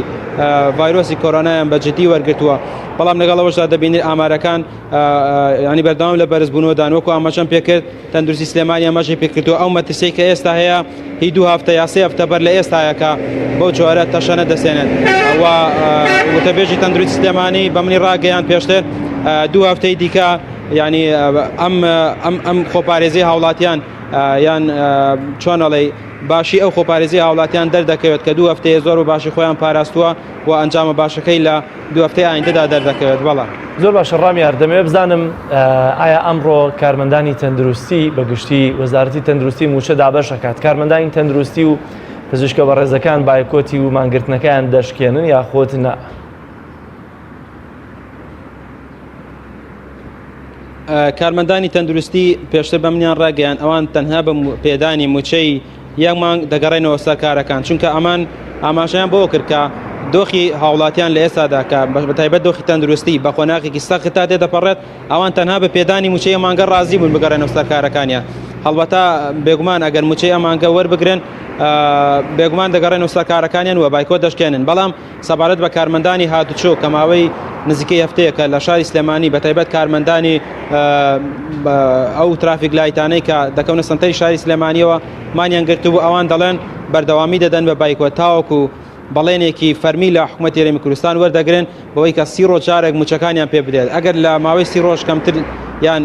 ڤایرۆسی کۆرۆنایان بە جدی وەرگتووە بەڵام لەگەڵ ئەوەشدا دەبینێت ئامارەکان ینی بەردەوام لە بەرزبوونەوەدان وەکو ئاماژەم پێکرد تەندروستی سلێمانی ئاماژەی پێکردووە ئەو مەترسیەی کە ئێستا هەیە هی دوو هەفتە یا سێ هەفتە بەر لە ئێستایە کە بەو جۆرە تەشەنە دەسێنێت و وتەبێژی تەندروستی سلێمانی بە منی ڕاگەیان پێشتر دوو هەفتەی دیکە ینی ئەم ئەم ئەم خۆپارێزی هاوڵاتیان یان چۆنەڵی باشی ئەو خۆپارێزی هاوڵاتیان دەردەکەوێت کە دوو هەفتەیە زۆر و باشی خۆیان پاراستووە و ئەنجامە باشەکەی لە دوو هەفتەی ئایندەدا دەردەکەوێت بەڵێ. زۆر باشە ڕامیار دەمەوێت بزانم ئایا ئەمڕۆ کارمەندانی تەندروستی بە گشتی وەزارەتی تەندروستی مووچە دابەش ئەکات کارمەندانی تەندروستی و پزیشکە بەڕێزەکان بایکۆتی و مانگرتنەکەیان دەشکێنن یاخود نا؟ کارمەندانی تەندروستی پێشتر بە منیان ڕاگەیان ئەوان تەنها بە پێدانی مووچەی یەک مانگ دەگەڕێنەوە سەر کارەکان چونکە ئەمان ئاماژەیان بۆ کرد کە دۆخی هاوڵاتیان لە ئێستادا کە بە تایبەت دۆخی تەندروستی بە قۆناغێکی سەخت تا تێدەپەڕێت ئەوان تەنها بە پێدانی مووچەی ئەم مانگە ڕازی بوون بگەڕێنەوە سەر کارەکانیان هەڵبەتە بێگومان ئەگەر مووچەی ئەم مانگە وەربگرن بێگومان دەگەڕێنەوە سەر کارەکانیان و بایکۆت دەشکێنن بەڵام سەبارەت بە کارمەندانی هاتوچۆ کە ماوەی نزیکەی هەفتەیەکە لە شاری سلێمانی بە تایبەت کارمەندانی ئەو ترافیک لایتانەی کە دەکەونە سنتەری شاری سلێمانیەوە مانیان گرتبوو ئەوان دەڵێن بەردەوامی دەدەن بە بایکۆت تاوەکو بەڵێنێکی فەرمی لە حکوومەتی هەرێمی کوردستان وەردەگرن بەوەی کە سی ڕۆژ جارێک موچەکانیان پێ بدرێت ئەگەر لە ماوەی سی ڕۆژ کەمتر یان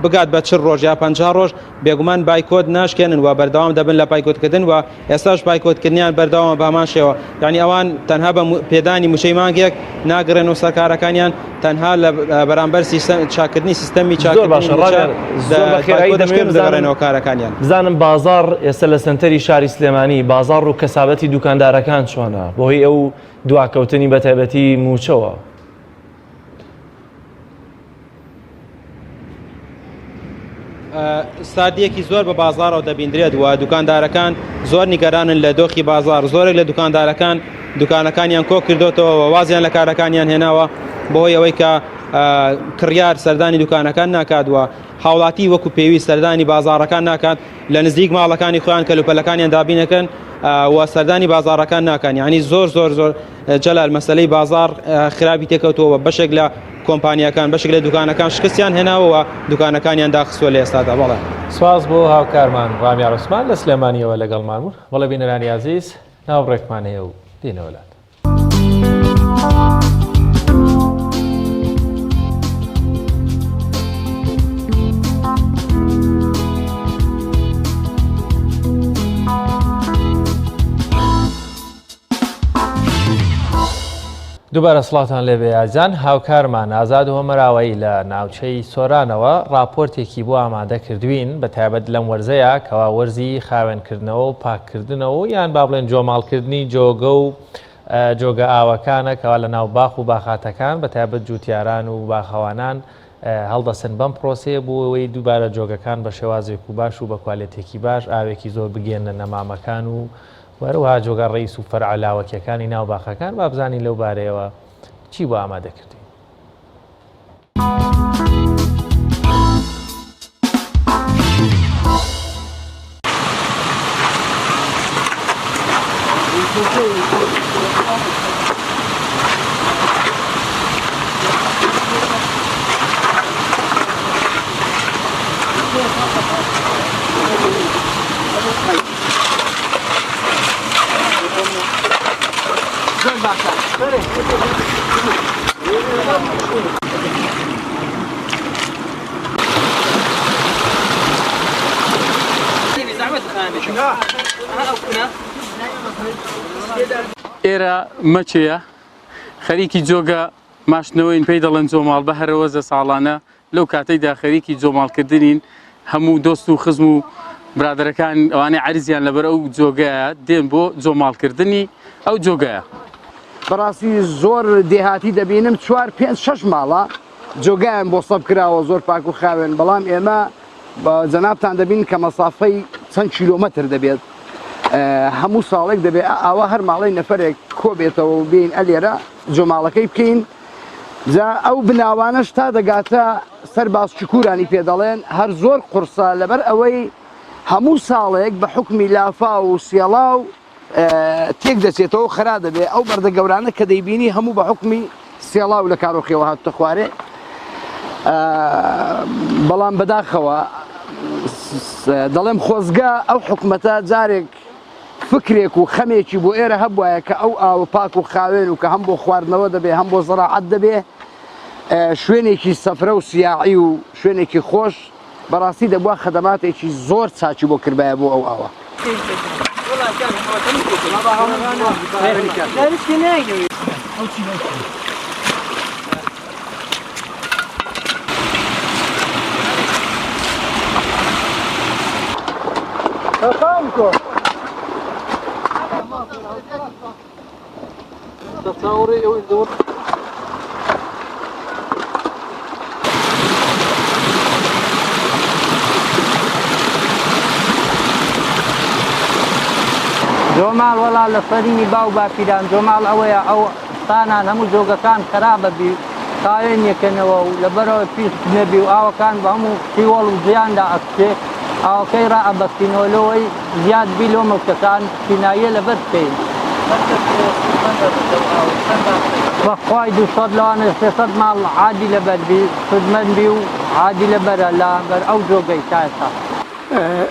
بگات بە 40 ڕۆژ یا 50 ڕۆژ بێگومان بایکۆت ناشکێنن و بەردەوام دەبن لە بایکۆتکردن و ئێستاش بایکۆتکردنیان بەردەوامە بە هەمان شێوە یعنی ئەوان تەنها بە پێدانی موچەی مانگێک ناگرن و سەرکارەکانیان تەنها لە بەرامبەر سیستەم چاکردنی سیستەمی زۆر باشە ڕاگەر زۆر بە خێرایی دەمەوێت بگەڕێنەوە کارەکانیان. بزانم بازاڕ ئێستا لە سەنتەری شاری سلێمانی بازاڕ و کەسابەتی دوکاندارەکان چۆنە بەهۆی ئەو دواکەوتنی بەتایبەتی مووچەوە؟ ساردیەکی زۆر بە بازاڕەوە دەبیندرێت و دوکاندارەکان زۆر نیگەرانن لە دۆخی بازار زۆرێک لە دوکاندارەکان دوکانەکانیان کۆ کردوتەوە وازیان لە کارەکانیان هێناوە بەهۆی ئەوەی کە کڕیار سەردانی دوکانەکان ناکات و هاوڵاتی وەکو پێویست سەردانی بازارەکان ناکات لە نزیک ماڵەکانی خۆیان کەلوپەلەکانیان دابینەکەن و سەردانی بازارەکان ناکەن یعنی زۆر زۆر زۆر جەلال مەسەلەی بازاڕ خراپی تێکەوتووە بەشێک لە کۆمپانیاکان بەشێک لە دوکانەکان شکستیان هێناوە و دوکانەکانیان داخستووە لە ئێستادا بەڵێ. سوپاس بۆ هاوکارمان ڕامیار عوسمان لە سلێمانیەوە لەگەڵمان بوون. بەڵێ بینەرانی ئازیز ناوبڕێکمان هەیە و دێینەوە لات. دووبارە سڵاوتان لێبێ ئازیزان هاوکارمان ئازاد هۆمەراوەیی لە ناوچەی سۆرانەوە ڕاپۆرتێکی بۆ ئامادە کردوین بە تایبەت لەم وەرزەیە کەوا وەرزی خاوێنکردنەوە و پاککردنەوە و یان با بڵێن جۆماڵکردنی جۆگە و جۆگە ئاوەکانە کەوا لە ناو باخ و باخاتەکان بە تایبەت جوتیاران و باخەوانان هەڵدەسن بەم پرۆسەیە بۆ ئەوەی دووبارە جۆگەکان بە شێوازێک و باش و بە کوالێتێکی باش ئاوێکی زۆر بگەێنە نەمامەکان و و هەروەها جۆگە ڕەیس و فەرعە لاوەکیەکانی ناو باخەکان، با بزانین لەو بارەیەوە چی بۆ ئامادە کردوین. ئێرە مەچەیە خەریکی جۆگە ماشتنەوەین پێی دەڵێن جۆماڵ بە هەرەوەزە ساڵانە لەو کاتەیدا خەریکی جۆماڵکردنین هەموو دۆست و خزم و برادەرەکان ئەوانەی عەرزیان لەبەر ئەو جۆگەیە دێن بۆ جۆماڵکردنی ئەو جۆگەیە. بەڕاستی زۆر دێهاتی دەبینم چوار پێنج شەش ماڵە جۆگایان بۆ سەب کراوە زۆر پاک و خاوێن بەڵام ئێمە بە جەنابتان دەبین کە مەسافەی چەند کیلۆمەتر دەبێت هەموو ساڵێک دەبێت ئاوا هەر ماڵەی نەفەرێک کۆبێتەوە و بین ئەلێرە جۆماڵەکەی بکەین جا ئەو بناوانەش تا دەگاتە سەر باسکی کورانی پێ دەڵێن هەر زۆر قورسە لەبەر ئەوەی هەموو ساڵێک بە حوکمی لافاو و سێڵاو تێک دەچێتەوە خرا دەبێ ئەو بەردە گەورانە کە دەیبینی هەموو بە حکومی سێڵاو لە کارۆخیەوە هاتوتە خوارێ بەڵام بەداخەوە دەڵێم خۆزگە ئەو حکومەتە جارێک فکرێک و خەمێکی بۆ ئێرە هەبوایە کە ئەو ئاوە پاک و خاوێن و کە هەم بۆ خواردنەوە دەبێ هەم بۆ زەراعەت دەبێ شوێنێکی سەفرە و سیاعی و شوێنێکی خۆش بەڕاستی دەبوا خەدەماتێکی زۆر چاکی بۆ کردبایە بۆ ئەو ئاوە. جۆماڵ وەڵا لە سەرینی باو باپیران جۆماڵ ئەوەیە ئەو سانان هەموو جۆگەکان خەرابە بی خاوێن یەکەنەوە و لەبەرەوە پیس نەبی و ئاوەکان بە هەموو شیوەڵ و زیاندا ئەکچێ ئاوەکەی ڕائەبەستینەوە لۆوەی زیاد بی لۆ مڵکەکان شیناییە لەبەر بکەین. بەخوای 200 لەوانەیە 300 ماڵ عادی لەبەر بی سودمەند بی و عادی لەبەرە لەبەر ئەو جۆگەی تا ئێستا.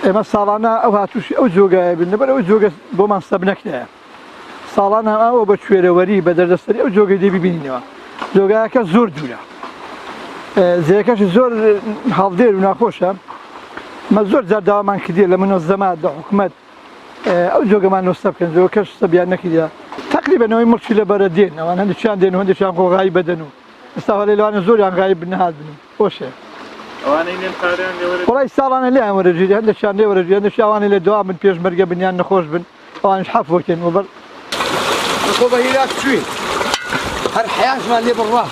ئێمە ساڵانە ئەوها تووشی ئەو جۆگایە بین لەبەر ئەوەی جۆگە بۆمان سەب نەکرایە ساڵانە ئەوە بە کوێرەوەری بە دەردەسەری ئەو جۆگەی دێ ببینینەوە جۆگایەکە زۆر دوورە زێکەش زۆر هەڵدێر و ناخۆشە مە زۆر جار داوامان کردیە لە منەزەمات لە حکومەت ئەو جۆگەمان نۆستە بکەن جۆگەکەش سەبیان نەکردە تقریبا ئەوەی مڵکی لە بەرە دێن ئەوان هەندێکیان دێن و هەندێکیان خۆ غایب بەدەن و ئێستا هەڵێ لەوانە زۆریان غایب نەهات بن خۆشە ئەوانەی لێن پارەیان لێ وەرەگیرێ؟ وەڵای ساڵانە لێیان وەرەگیرێ هەندێکیان لێ وەرەگیرێ هەندێکیان ئەوانەی لە دوام بن پێشمەرگە بن یان نەخۆش بن ئەوانیش حەف وەکێن وەبەر خۆ بە هیلاک چوین هەر حەیاشمان لێ بڕا.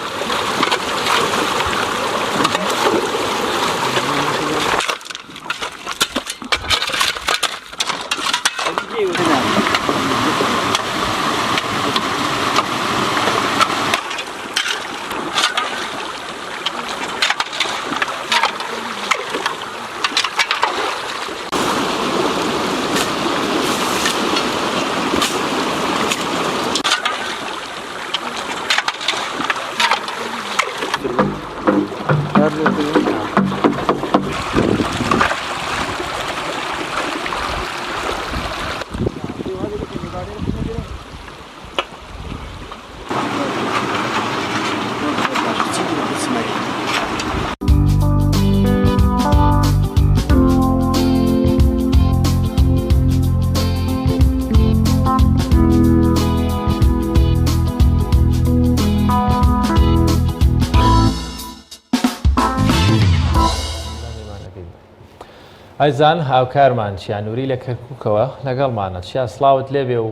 ئایزان هاوکارمان چیا نوری لە کەرکووکەوە لەگەڵمانە چیا سڵاوت لێبێ و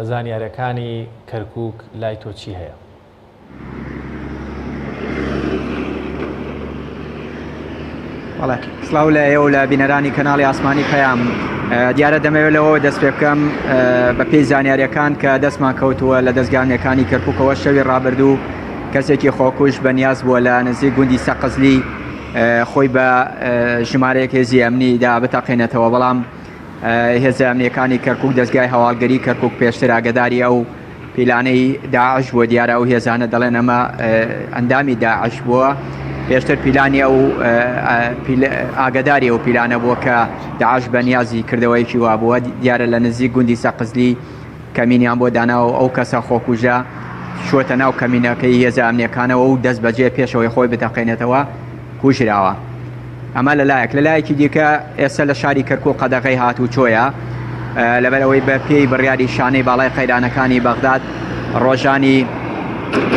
زانیارەکانی کەرکووک لای تۆ چی هەیە؟ بەڵێ سڵاو لە ئێوە لە بینەرانی کەناڵی ئاسمانی پەیام دیارە دەمەوێت لەوەوە دەست پێ بکەم بە پێی زانیاریەکان کە دەستمان کەوتووە لە دەستگانەکانی کەرکووکەوە شەوی ڕابردوو کەسێکی خۆکوش بە نیاز بووە لە نزیک گوندی سەقزلی خۆی بە ژمارەیەک هێزی ئەمنی دا بتەقێنێتەوە بەڵام هێزە ئەمنیەکانی کەرکوک دەزگای هەواڵگەری کەرکوک پێشتر ئاگداری ئەو پیلانەی داعش بووە دیارە ئەو هێزانە دەڵێن ئەمە ئەندامی داعش بووە پێشتر پیلانی ئەو ئاگداری ئەو پیلانە بووە کە داعش بە نیازی کردەوەیەکی وا بووە دیارە لە نزیک گوندی سەقزلی کەمینیان بۆ داناوە ئەو کەسە خۆکوژە چووەتە ناو کەمینەکەی هێزە ئەمنیەکانەوە و دەست بەجێ پێشەوەی خۆی بتەقێنێتەوە کوژراوە. ئەمە لەلایەک لەلایەکی دیکە ئێستا لە شاری کەرکوک قەدەغەی هاتوچۆیە لەبەر ئەوەی بە پێی بڕیاری شانەی باڵای قەیرانەکانی بەغداد ڕۆژانی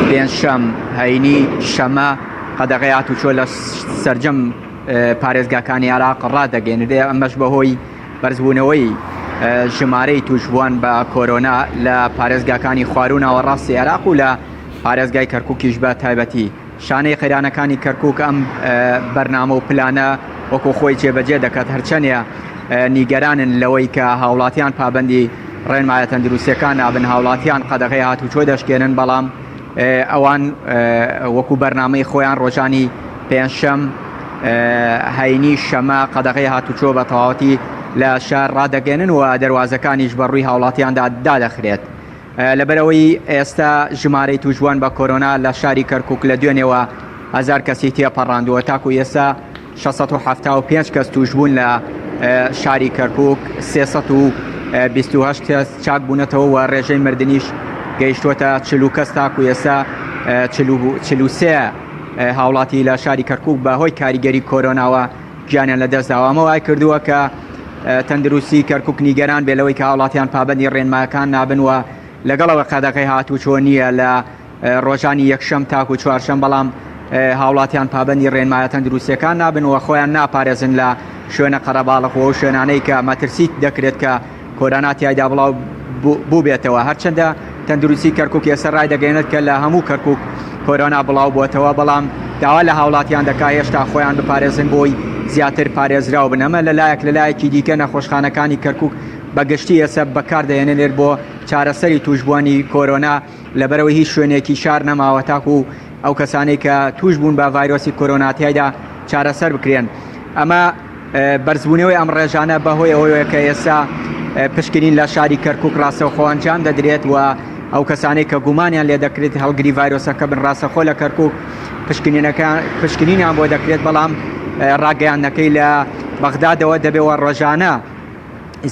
پێنجشەم هەینی شەمە قەدەغەی هاتوچۆ لە سەرجەم پارێزگاکانی عێراق ڕادەگەێنرێ ئەمەش بەهۆی بەرزبوونەوەی ژمارەی تووشبووان بە کۆرۆنا لە پارێزگاکانی خواروو ناوەڕاستی عێراق و لە پارێزگای کەرکووکیش بە تایبەتی. شانەی قەیرانەکانی کەرکووک ئەم بەرنامە و پلانە وەکو خۆی جێبەجێ دەکات، هەرچەندە نیگەرانن لەوەی کە هاوڵاتیان پابەندی ڕێنمایە تەندروستیەکان نابن، هاوڵاتیان قەدەغەی هاتوچۆ دەشکێنن، بەڵام ئەوان وەکو بەرنامەی خۆیان ڕۆژانی پێنجشەم، هەینی، شەمە قەدەغەی هاتوچۆ بە تەواوەتی لە شار ڕادەگەێنن و دەروازەکانیش بە ڕووی هاوڵاتیاندا دادەخرێت. لەبەرئەوەی ئێستا ژمارەی تووشبووان بە کۆرۆنا لە شاری کەرکوک لە دوێنێوە هەزار کەسی تێپەڕاندووە تاکو ئێستا 675 کەس تووشبوون لە شاری کەرکوک 328 کەس چاک بوونەتەوە و ڕێژەی مردنیش گەیشتووەتە 40 کەس تاکو ئێستا 43 هاوڵاتی لە شاری کەرکوک بە هۆی کاریگەری کۆرۆناوە گیانیان لەدەستداوە ئەمە وای کردووە کە تەندروستی کەرکک نیگەران بێ لەوەی کە هاوڵاتیان پابندی ڕێنماکان نابن و لەگەڵەوە قەدەغەی هاتوچۆ نییە لە ڕۆژانی یەکشەم تاکو چوارشەم بەڵام هاوڵاتیان پابندی ڕێنمایە تەندروستیەکان نابن و خۆیان ناپارێزن لە شوێنە قەرەباڵغ و شوێنانەی کە مەترسی دەکرێت کە کۆرۆنا تیایدا بڵاو بووبێتەوە هەرچەندە تەندروستی کەرکک ئێستا ڕایدەگەێنێت کە لە هەموو کەرکک کۆرۆنا بڵاو بووەتەوە بەڵام داوا لە هاوڵاتیان دەکا هێشتا خۆیان بپارێزن بۆی زیاتر پارێزراو بن ئەمە لەلایەک لەلایەکی دیکە نەخۆشخانەکانی کەرکک بە گشتی ئێستا بەکاردەهێنێت بۆ چارەسەری توشبووانی کۆرۆنا لەبەرەوەی هیچ شوێنێکی شار نەماوە تاکو ئەو کەسانەی کە توش بوون بە ڤایرۆسی کۆرۆنا تیایدا چارەسەر بکرێن ئەمە بەرزبوونەوەی ئەم ڕێژانە بەهۆی ئەوەیە کە ئێستا پشکنین لە شاری کەرکک ڕاستەوخۆ ئەنجام دەدرێت و ئەو کەسانەی کە گومانیان لێ دەکرێت هەڵگری ڤایرۆسەکە بن ڕاستەخۆ لە کەرکک پشکنینەکە پشکنینیان بۆ دەکرێت بەڵام ڕاگەیاندنەکەی لە بەغدادەوە دەبێەوە ڕۆژانە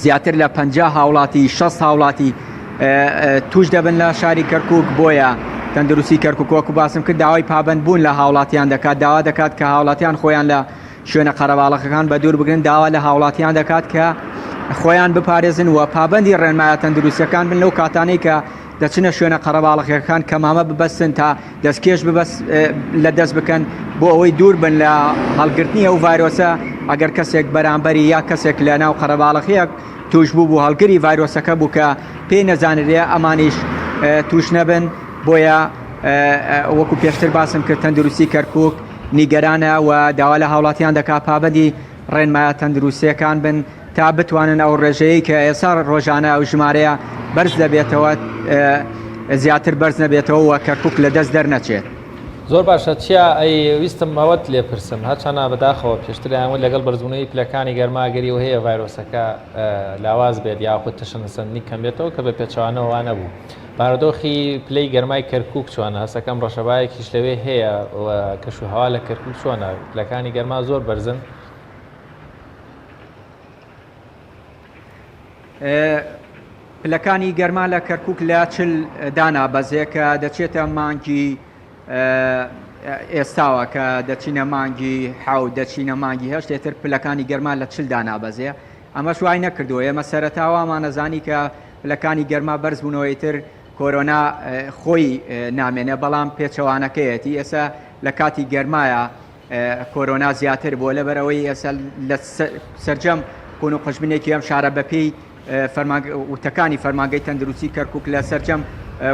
زیاتر لە 50 هاوڵاتی 60 هاوڵاتی توش دەبن لە شاری کەرکک بۆیە تەندروستی کەرکک وەکو باسم کرد داوای پابند بوون لە هاوڵاتیان دەکات داوا دەکات کە هاوڵاتیان خۆیان لە شوێنە قەرەباڵەخەکان بە دوور بگرن داوا لە هاوڵاتیان دەکات کە خۆیان بپارێزن و پابندی ڕێنمایە تەندروستیەکان بن لەو کاتانەی کە دەچنە شوێنە قەرەباڵەخەکان کەمامە ببەستن تا دەستکێش ببەست لە دەست بکەن بۆ ئەوەی دوور بن لە هەڵگرتنی ئەو ڤایرۆسە ئەگەر کەسێک بەرامبەری یا کەسێک لە ناو قەرەباڵەخیەک توش بوو بوو هەڵگری ڤایرۆسەکە بوو کە پێی نەزانرێ ئەمانیش توش نەبن بۆیە وەکو پێشتر باسم کرد تەندروستی کەرکک نیگەرانە و داوا لە هاوڵاتیان دەکات پابەندی ڕێنمایە تەندروستییەکان بن تا بتوانن ئەو ڕێژەیەی کە ئێستا ڕۆژانە ئەو ژمارەیە بەرز دەبێتەوە زیاتر بەرز نەبێتەوە و کەرکک لە دەست دەرنەچێت. زۆر باشە چیا ئەی ویستم ئەوەت لێ پرسم هەرچەنە بەداخەوە پێشتر ئەیان وت لەگەڵ بەرزبوونەوەی پلەکانی گەرما ئەگەری ئەوە هەیە ڤایرۆسەکە لاواز بێت یاخود تەشەنەسەندنی کەم بێتەوە کە بە پێچەوانەوە وا نەبوو بارودۆخی پلەی گەرمای کەرکوک چۆنە؟ هەستەکەم ڕەشەبایەکیش لەوێ هەیە و کەشوهەوا لە کەرکوک چۆنە؟ پلەکانی گەرما زۆر بەرزن؟ پلەکانی گەرما لە کەرکوک لە چل دانابەزێ کە دەچێتە مانگی ئێستاوە کە دەچینە مانگی حەوت دەچینە مانگی هەشت ئێتر پلەکانی گەرما لە چل دانابەزێ ئەمەش وای نەکردووە ئێمە سەرەتا وامانەزانی کە پلەکانی گەرما بەرز بوونەوە ئیتر کۆرۆنا خۆی نامێنێ بەڵام پێچەوانەکەیەتی ئێستا لە کاتی گەرمایە کۆرۆنا زیاتر بووە لەبەرئەوەی ئێستا لە سەرجەم کون و قژبنێکی ئەم شارە بەپێی وتەکانی فەرمانگەی تەندروستی کەرکک لە سەرجەم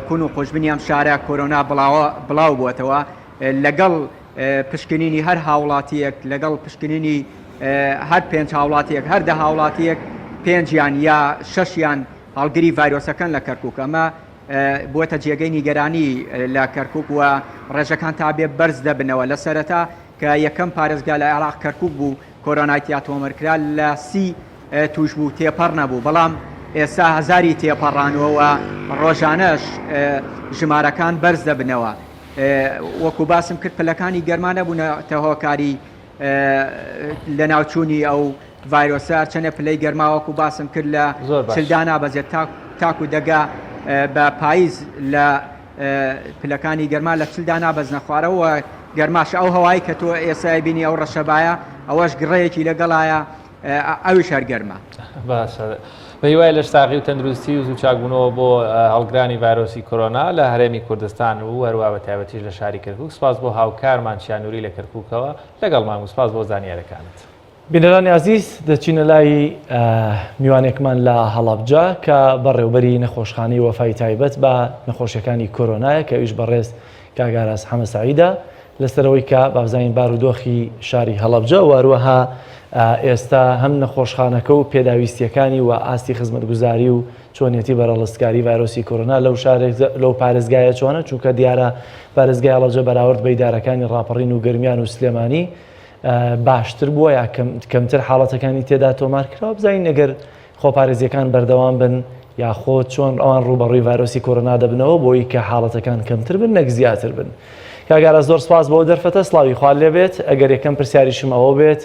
کون و قوژبنی ئەم شارە کۆرۆنا بڵاوە بڵاو بووەتەوە لەگەڵ پشکنینی هەر هاوڵاتیەک لەگەڵ پشکنینی هەر پێنج هاوڵاتیەک هەر دە هاوڵاتیەک پێنجیان یا شەشیان هەڵگری ڤایرۆسەکەن لە کەرکک ئەمە بووەتە جێگەی نیگەرانی لە کەرکک و ڕێژەکان تا بێ بەرز دەبنەوە لە سەرەتا کە یەکەم پارێزگا لە عێراق کەرکک بوو کۆرۆنای تیا تۆمەرکرا لە سی تووشبوو تێپەڕ نەبوو بەڵام ئێستا هەزاری تێپەڕانوە و ڕۆژانەش ژمارەکان بەرز دەبنەوە وەکو باسم کرد پلەکانی گەرما نەبوونەتە هۆکاری لەناوچوونی ئەو ڤایرۆسە هەرچەنە پلەی گەرما وەکو باسم کرد لە چلدا نابەزێت تاکو دەگا بە پاییز لە پلەکانی گەرما لە چلدا نابەزنە خوارەوە گەرماش ئەو هەوای کە تۆ ئێسای بینی ئەو ڕەشەبایە ئەوەش گڕەیەکی لەگەڵایە ئەویش هەر گەرمە. باشە بە هیوای لەش ساغی و تەندروستی و زوو چاکبوونەوە بۆ هەڵگرانی ڤایرۆسی کۆرۆنا لە هەرێمی کوردستان و هەروە بە تایبەتیش لە شاری کەرکوک سپاس بۆ هاوکارمان چیا نوری لە کەرکوکەوە لەگەڵمان و سپاس بۆ زانیارەکانت. بینەرانی ئازیز دەچینە لای میوانێکمان لە هەڵەبجە کە بەڕێوبەری نەخۆشخانەی وەفای تایبەت بە نەخۆشیەکانی کۆرۆنایە کە ئەویش بەڕێز کاک ئاراس حەمە سەعیدە لەسەرەوەی کە بابزانین بارودۆخی شاری هەڵەبجە و هەروەها ئێستا هەم نەخۆشخانەکە و پێداویستیەکانی و ئاستی خزمەتگوزاری و چۆنیەتی بەرەڵستکاری ڤایرۆسی کۆرۆنا لەو شارێک لەو پارێزگایە چۆنە چونکە دیارە پارێزگای هەڵەبجە بەراورد بە ئیدارەکانی ڕاپەڕین و گەرمیان و سلێمانی. باشتر بووە یا کەمتر حاڵەتەکانی تێدا تۆمار کراوە بزانین ئەگەر خۆپارێزیەکان بەردەوام بن یاخۆ چۆن ئەوان ڕووبەڕووی ڤایرۆسی کۆرۆنا دەبنەوە بۆی کە حاڵەتەکان کەمتر بن نەک زیاتر بن. کاک ئاراس زۆر سپاس بۆ دەرفەتە سڵاوی خوات لێبێت ئەگەر یەکەم پرسیاریشم ئەوە بێت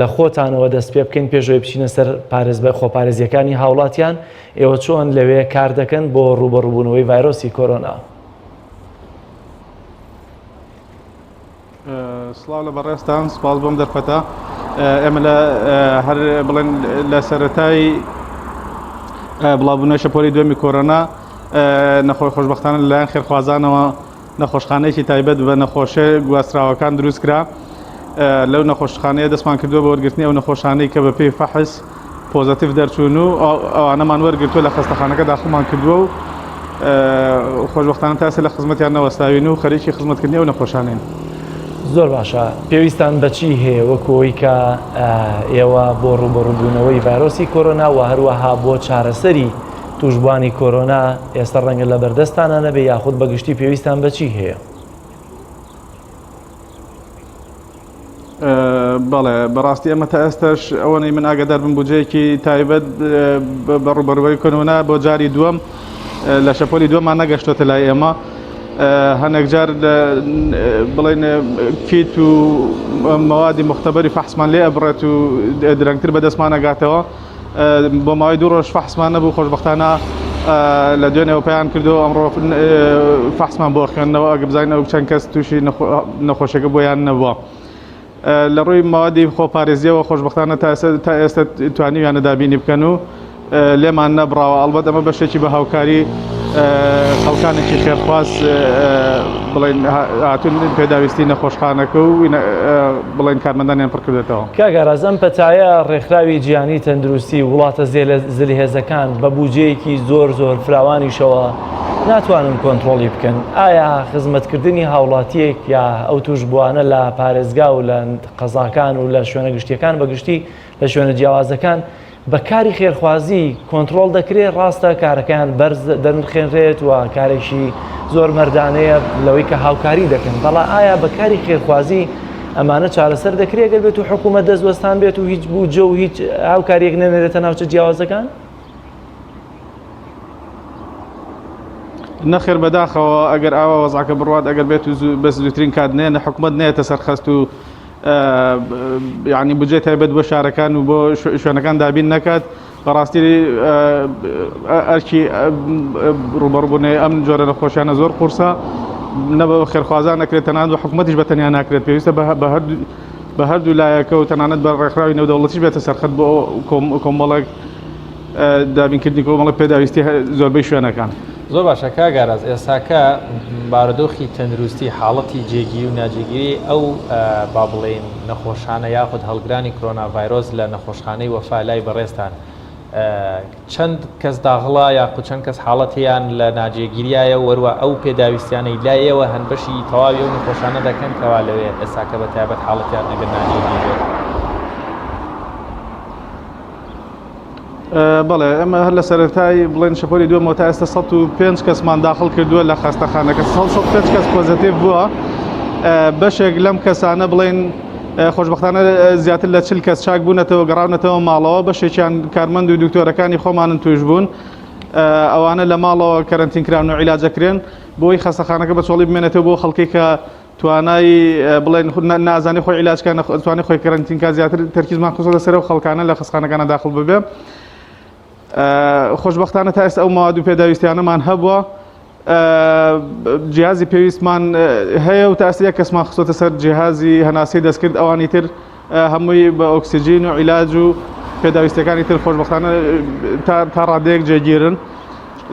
لە خۆتانەوە دەست پێ بکەین پێشەوەی بچینە سەر پارێز بە خۆپارێزیەکانی هاوڵاتیان ئێوە چۆن لەوێ کار دەکەن بۆ ڕووبەڕووبوونەوەی ڤایرۆسی کۆرۆنا؟ سڵاو لە بەڕێزتان سپاس بۆم دەرفەتە ئێمە لە هەر بڵێن لە سەرەتای بڵاوبوونەوەی شەپۆلی دووەمی کۆرۆنا نەخۆی خۆشببختانە لەلایەن خێرخوازانەوە نەخۆشخانەیەکی تایبەت بە نەخۆشە گواستراوەکان دروست کرا لەو نەخۆشخانەیە دەستمان کردووە بە وەرگرتنی ئەو نەخۆشانەی کە بە پێی فەحس پۆزەتیڤ دەرچوون و ئەوانەمان وەرگرتووە لە خەستەخانەکە داخڵمان کردووە و خۆشبەختانە تا ئێستا لە خزمەتیان نەوەستاوین و خەریکی خزمەتکردنی ئەو نەخۆشانەین. زۆر باشە پێویستان بەچی هەیە وەکو ئەوەی کە ئێوە بۆ ڕووبەڕووبوونەوەی ڤایرۆسی کۆرۆنا و هەروەها بۆ چارەسەری تووشبووانی کۆرۆنا ئێستا ڕەنگە لە بەردەستانە نەبێ یاخود بەگشتی پێویستان بەچی هەیە؟ بەڵێ بەڕاستی ئەمە تا ئێستاش ئەوەنەی من ئاگادار بم بودجەیەکی تایبەت بە ڕووبەڕووی کۆرۆنا بۆ جاری دووەم لە شەپۆلی دووەمان نەگەشتۆتە لای ئێمە هەنێک جار بڵێن کیت و مەوادی مختبەری فەحسمان لێ ئەبڕێت و درەنگتر بەدەستمان ئەگاتەوە بۆ ماوەی دوو ڕۆژ فەحسمان نەبوو خۆشبەختانە لە دوێنێەوە پێیان کردو ئەمڕۆ فەحسمان بۆ خوێندنەوە ئەگە بزانین ئەو چەند کەس تووشی نەخۆشیەکە بۆیان نەبووە. لە ڕووی مەوادی خۆپارێزیەوە خۆشبەختانە تا ئێستا توانیویانە دابینی بکەن و لێمان نەبڕاوە ئەڵبەت ئەمە بەشێکی بە هاوکاری خەڵکانێکی خێرخواز بڵێن هاتون پێداویستی نەخۆشخانەکە و بڵێن کارمەندانیان پڕ کردێتەوە. کاک ئاراز ئەم پەتایە ڕێکخراوی جیهانی تەندروستی وڵاتە زلهێزەکان بە بودجەیەکی زۆر زۆر فراوانیشەوە ناتوانن کۆنتڕۆڵی بکەن ئایا خزمەتکردنی هاوڵاتیەک یا ئەو توشبووانە لە پارێزگا و لە قەزاکان و لە شوێنە گشتیەکان بەگشتی لە شوێنە جیاوازەکان بە کاری خێرخوازی کۆنتڕۆڵ دەکرێت، ڕاستە کارەکەیان بەرز دەنرخێنرێت و کارێکی زۆر مەردانەیە لەوەی کە هاوکاری دەکەن، بەڵام ئایا بە کاری خێرخوازی ئەمانە چارەسەر دەکرێت گەر بێت و حکوومەت دەست وەستان بێت و هیچ بودجە و هیچ هاوکاریەک نەنێرێتە ناوچە جیاوازەکان؟ نەخێر بەداخەوە ئەگەر ئاوا وەزعەکە بڕوات ئەگەر بێت و بەس زووترین کات نێنە حکوومەت نێتە سەرخەست و یعنی بودجەی تایبەت بۆ شارەکان و بۆ شوێنەکان دابین نەکات بەڕاستی ئەرکی ڕوبەڕبوونەوەی ئەم جۆرە نەخۆشیانە زۆر قورسە نە بە خێرخوازان نەکرێت تەنانەت بە حکوومەتیش بە تەنیا ناکرێت پێویستە بە هەردوو لایەکە و تەنانەت بە ڕێکخراوی نێودەوڵەتیش بێتە سەرخەت بۆ کۆمەڵێک دابینکردنی کۆمەڵە پێداویستی زۆربەی شوێنەکان. زۆر باشە کاک ئاراس ئێستاکە بارودۆخی تەندروستی حاڵەتی جێگیری و ناجێگیری ئەو با بڵێین نەخۆشانە یاخود هەڵگرانی کرۆنا ڤایرۆس لە نەخۆشخانەی وەفا لای بەڕێزتان چەند کەس داغڵە یاخود چەند کەس حاڵەتیان لە ناجێگیریایە و وەروە ئەو پێداویستیانەی لای ئێوە هەن بەشی تەواوی ئەو نەخۆشانە دەکەن کەوا لەوێ ئێستاکە بە تایبەت حاڵەتیان ئەگەر ناجێگیر بێت؟ بەڵێ ئێمە هەر لە سەرەتای بڵێن شەپۆلی دووەمەوە تا ئێستا 105 کەسمان داخڵ کردووە لە خەستەخانەکە 105 کەس پۆزەتیڤ بووە بەشێک لەم کەسانە بڵێن خۆشببختانە زیاتر لە چل کەس چاک بوونەتەوە گەڕاونەتەوە ماڵەوە بەشێکیان کارمەند و دکتۆرەکانی خۆمانن توش بوون ئەوانە لە ماڵەوە کەرەنتین کراون و عیلاجەکرێن بۆی خەستەخانەکە بە چۆڵی بمێنێتەوە بۆ خەڵکی کە توانای بڵێن نازانێ خۆی عیلاج کە توانێت خۆی کەرەنتین کا زیاتر تەرکیزمان خستۆتە سەر ئەو خەڵکانە لە خەستخانەکانە داخڵ ببێ خۆشببختانە تا ئێستا ئەو مواد و پێداویستیانەمان هەبووە جیازی پێویستمان هەیە و تا ئێستا یەک کەسمان خستۆتە سەر جیهازی هەناسەی دەستکرد ئەوانی تر هەمووی بە ئۆکسجین و عیلاج و پێداویستەکانی تر خۆشببختانە تا ڕادەیەک جێگیرن.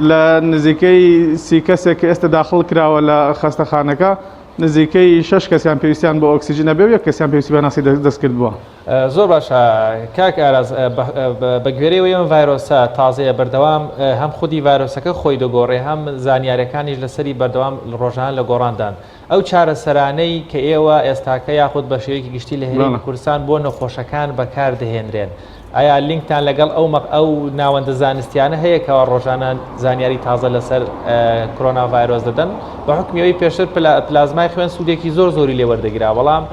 لە نزیکەی سی کەسێک کە ئێستا داخڵ کراوە لە خەستەخانەکە نزیکەی شەش کەسیان پێویستیان بە ئۆکسجین ئەبێ و یەک کەسیان پێویستی بە هەناسەی دەستکرد بووە. زۆر باشە کاک ئاراز بە گوێرەی ئەوەی ئەم ڤایرۆسە تازەیە بەردەوام هەم خودی ڤایرۆسەکە خۆی دەگۆڕێ هەم زانیاریەکانیش لەسەری بەردەوام ڕۆژانە لە گۆڕاندان ئەو چارەسەرانەی کە ئێوە ئێستاکە یاخود بە شێوەیەکی گشتی لە هەرێمی کوردستان بۆ نەخۆشەکان بەکار دەهێنرێن. ئایا لینکتان لەگەڵ ئەو مەق ئەو ناوەندە زانستیانە هەیە کەوا ڕۆژانە زانیاری تازە لەسەر کۆرۆنا ڤایرۆس دەدەن؟ بە حوکمی ئەوەی پێشتر پلازمای خوێن سوودێکی زۆر زۆری لێ وەردەگیرا بەڵام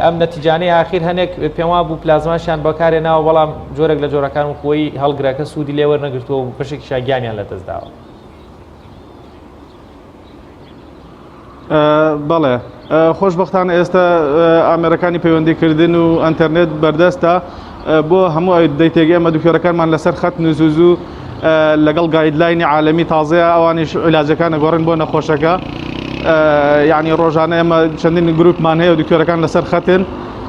ئەم نەتیجانەی ئاخیر هەنێک پێم وابوو پلازماشیان بەکارێناوە بەڵام جۆرێک لە جۆرەکان و خۆی هەڵگرەکە سوودی لێ وەرنەگرتووە و بەشێکیشیان گیانیان لەدەست داوە. بەڵێ خۆشبەختانە ئێستا ئامێرەکانی پەیوەندیکردن و ئەتەرنێت بەردەستە بۆ هەموو دەیتێک ئێمە دکتۆرەکانمان لەسەر خەت نزوزو لەگەڵ guideline ی عالەمی تازەیە ئەوانیش عیلاجەکان گۆڕن بۆ نەخۆشەکە یعنی ڕۆژانە ئێمە چەندین گروپمان هەیە و دکتۆرەکان لەسەر خەتن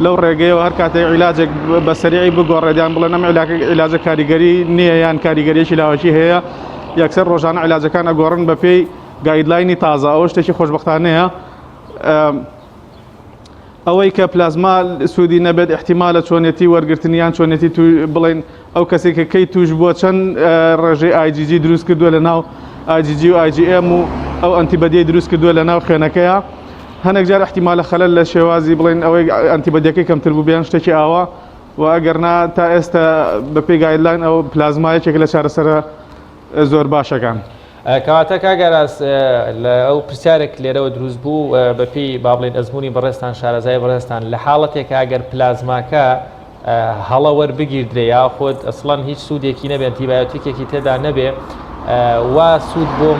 لەو ڕێگەیەوە هەر کاتێک عیلاجێک بە سەریعی بگۆڕێت یان بڵێن ئەم عیلاجە کاریگەری نییە یان کاریگەریەکی لاوەکی هەیە یەکسەر ڕۆژانە عیلاجەکان ئەگۆڕن بەپێی guideline ی تازە ئەوە شتێکی خۆشبەختانەیە ئەوەی کە پلازما سوودی نەبێت احتیمالە چۆنێتی وەرگرتنی یان چۆنێتی بڵێن ئەو کەسێک کە کەی توش بووە چەند ڕێژەی IgG دروست کردووە لە ناو IgG و IgM و ئەو antibody ی دروست کردووە لە ناو خوێنەکەیە هەنێک جار احتیمالە خەلەل لە شێوازی بڵێن ئەوەی antibody ەکەی کەمتر بوو بیان شتێکی ئاوا و ئەگەرنا تا ئێستا بەپێی guideline ئەو پلازما یەکێک لە چارەسەرە زۆر باشەکان. کەواتە کاک ئاراس لە ئەو پرسیارێک لێرەوە دروست بوو بەپێی با بڵێین ئەزموونی بەڕێزتان شارەزای بەڕێزتان لە حاڵەتێکا گەر پلازماکە هەڵە وەربگیردرێ یاخود ئەسڵەن هیچ سوودێکی نەبێ ئەنتیبایۆتیکێکی تێدا نەبێ وا سوود بۆ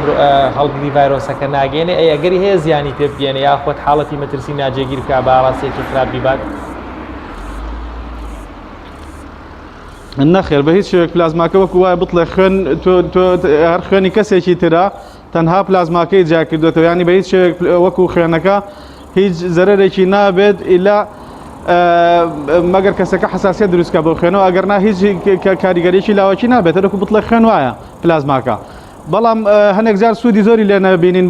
هەڵگری ڤایرۆسەکە ناگەێنێ ئەی ئەگەری هەیە زیانی پێ بگەێنێ یاخود حاڵەتی مەترسی ناجێگیر بکە بە ئاراستەیەکی خراپ بیبات؟ نەخێر بە هیچ شێوەیەک پلازماکە وەکو وایە بتڵێ خوێن تۆ تۆ هەر خوێنی کەسێکی ترە تەنها پلازماکەی جیا کردوێتەوە ینی بە هیچ شێوەیەک وەکو خوێنەکە هیچ زەرەرێکی نابێت ئیلا مەگەر کەسەکە حساسیت دروستکە بۆ خوێنەوە ئەگەر نا هیچ کاریگەریی لاوەکی نابێت وەکو بتڵێ خوێن وایە پلازماکە بەڵام هەنێک جار سوودی زۆری لێ نەبینین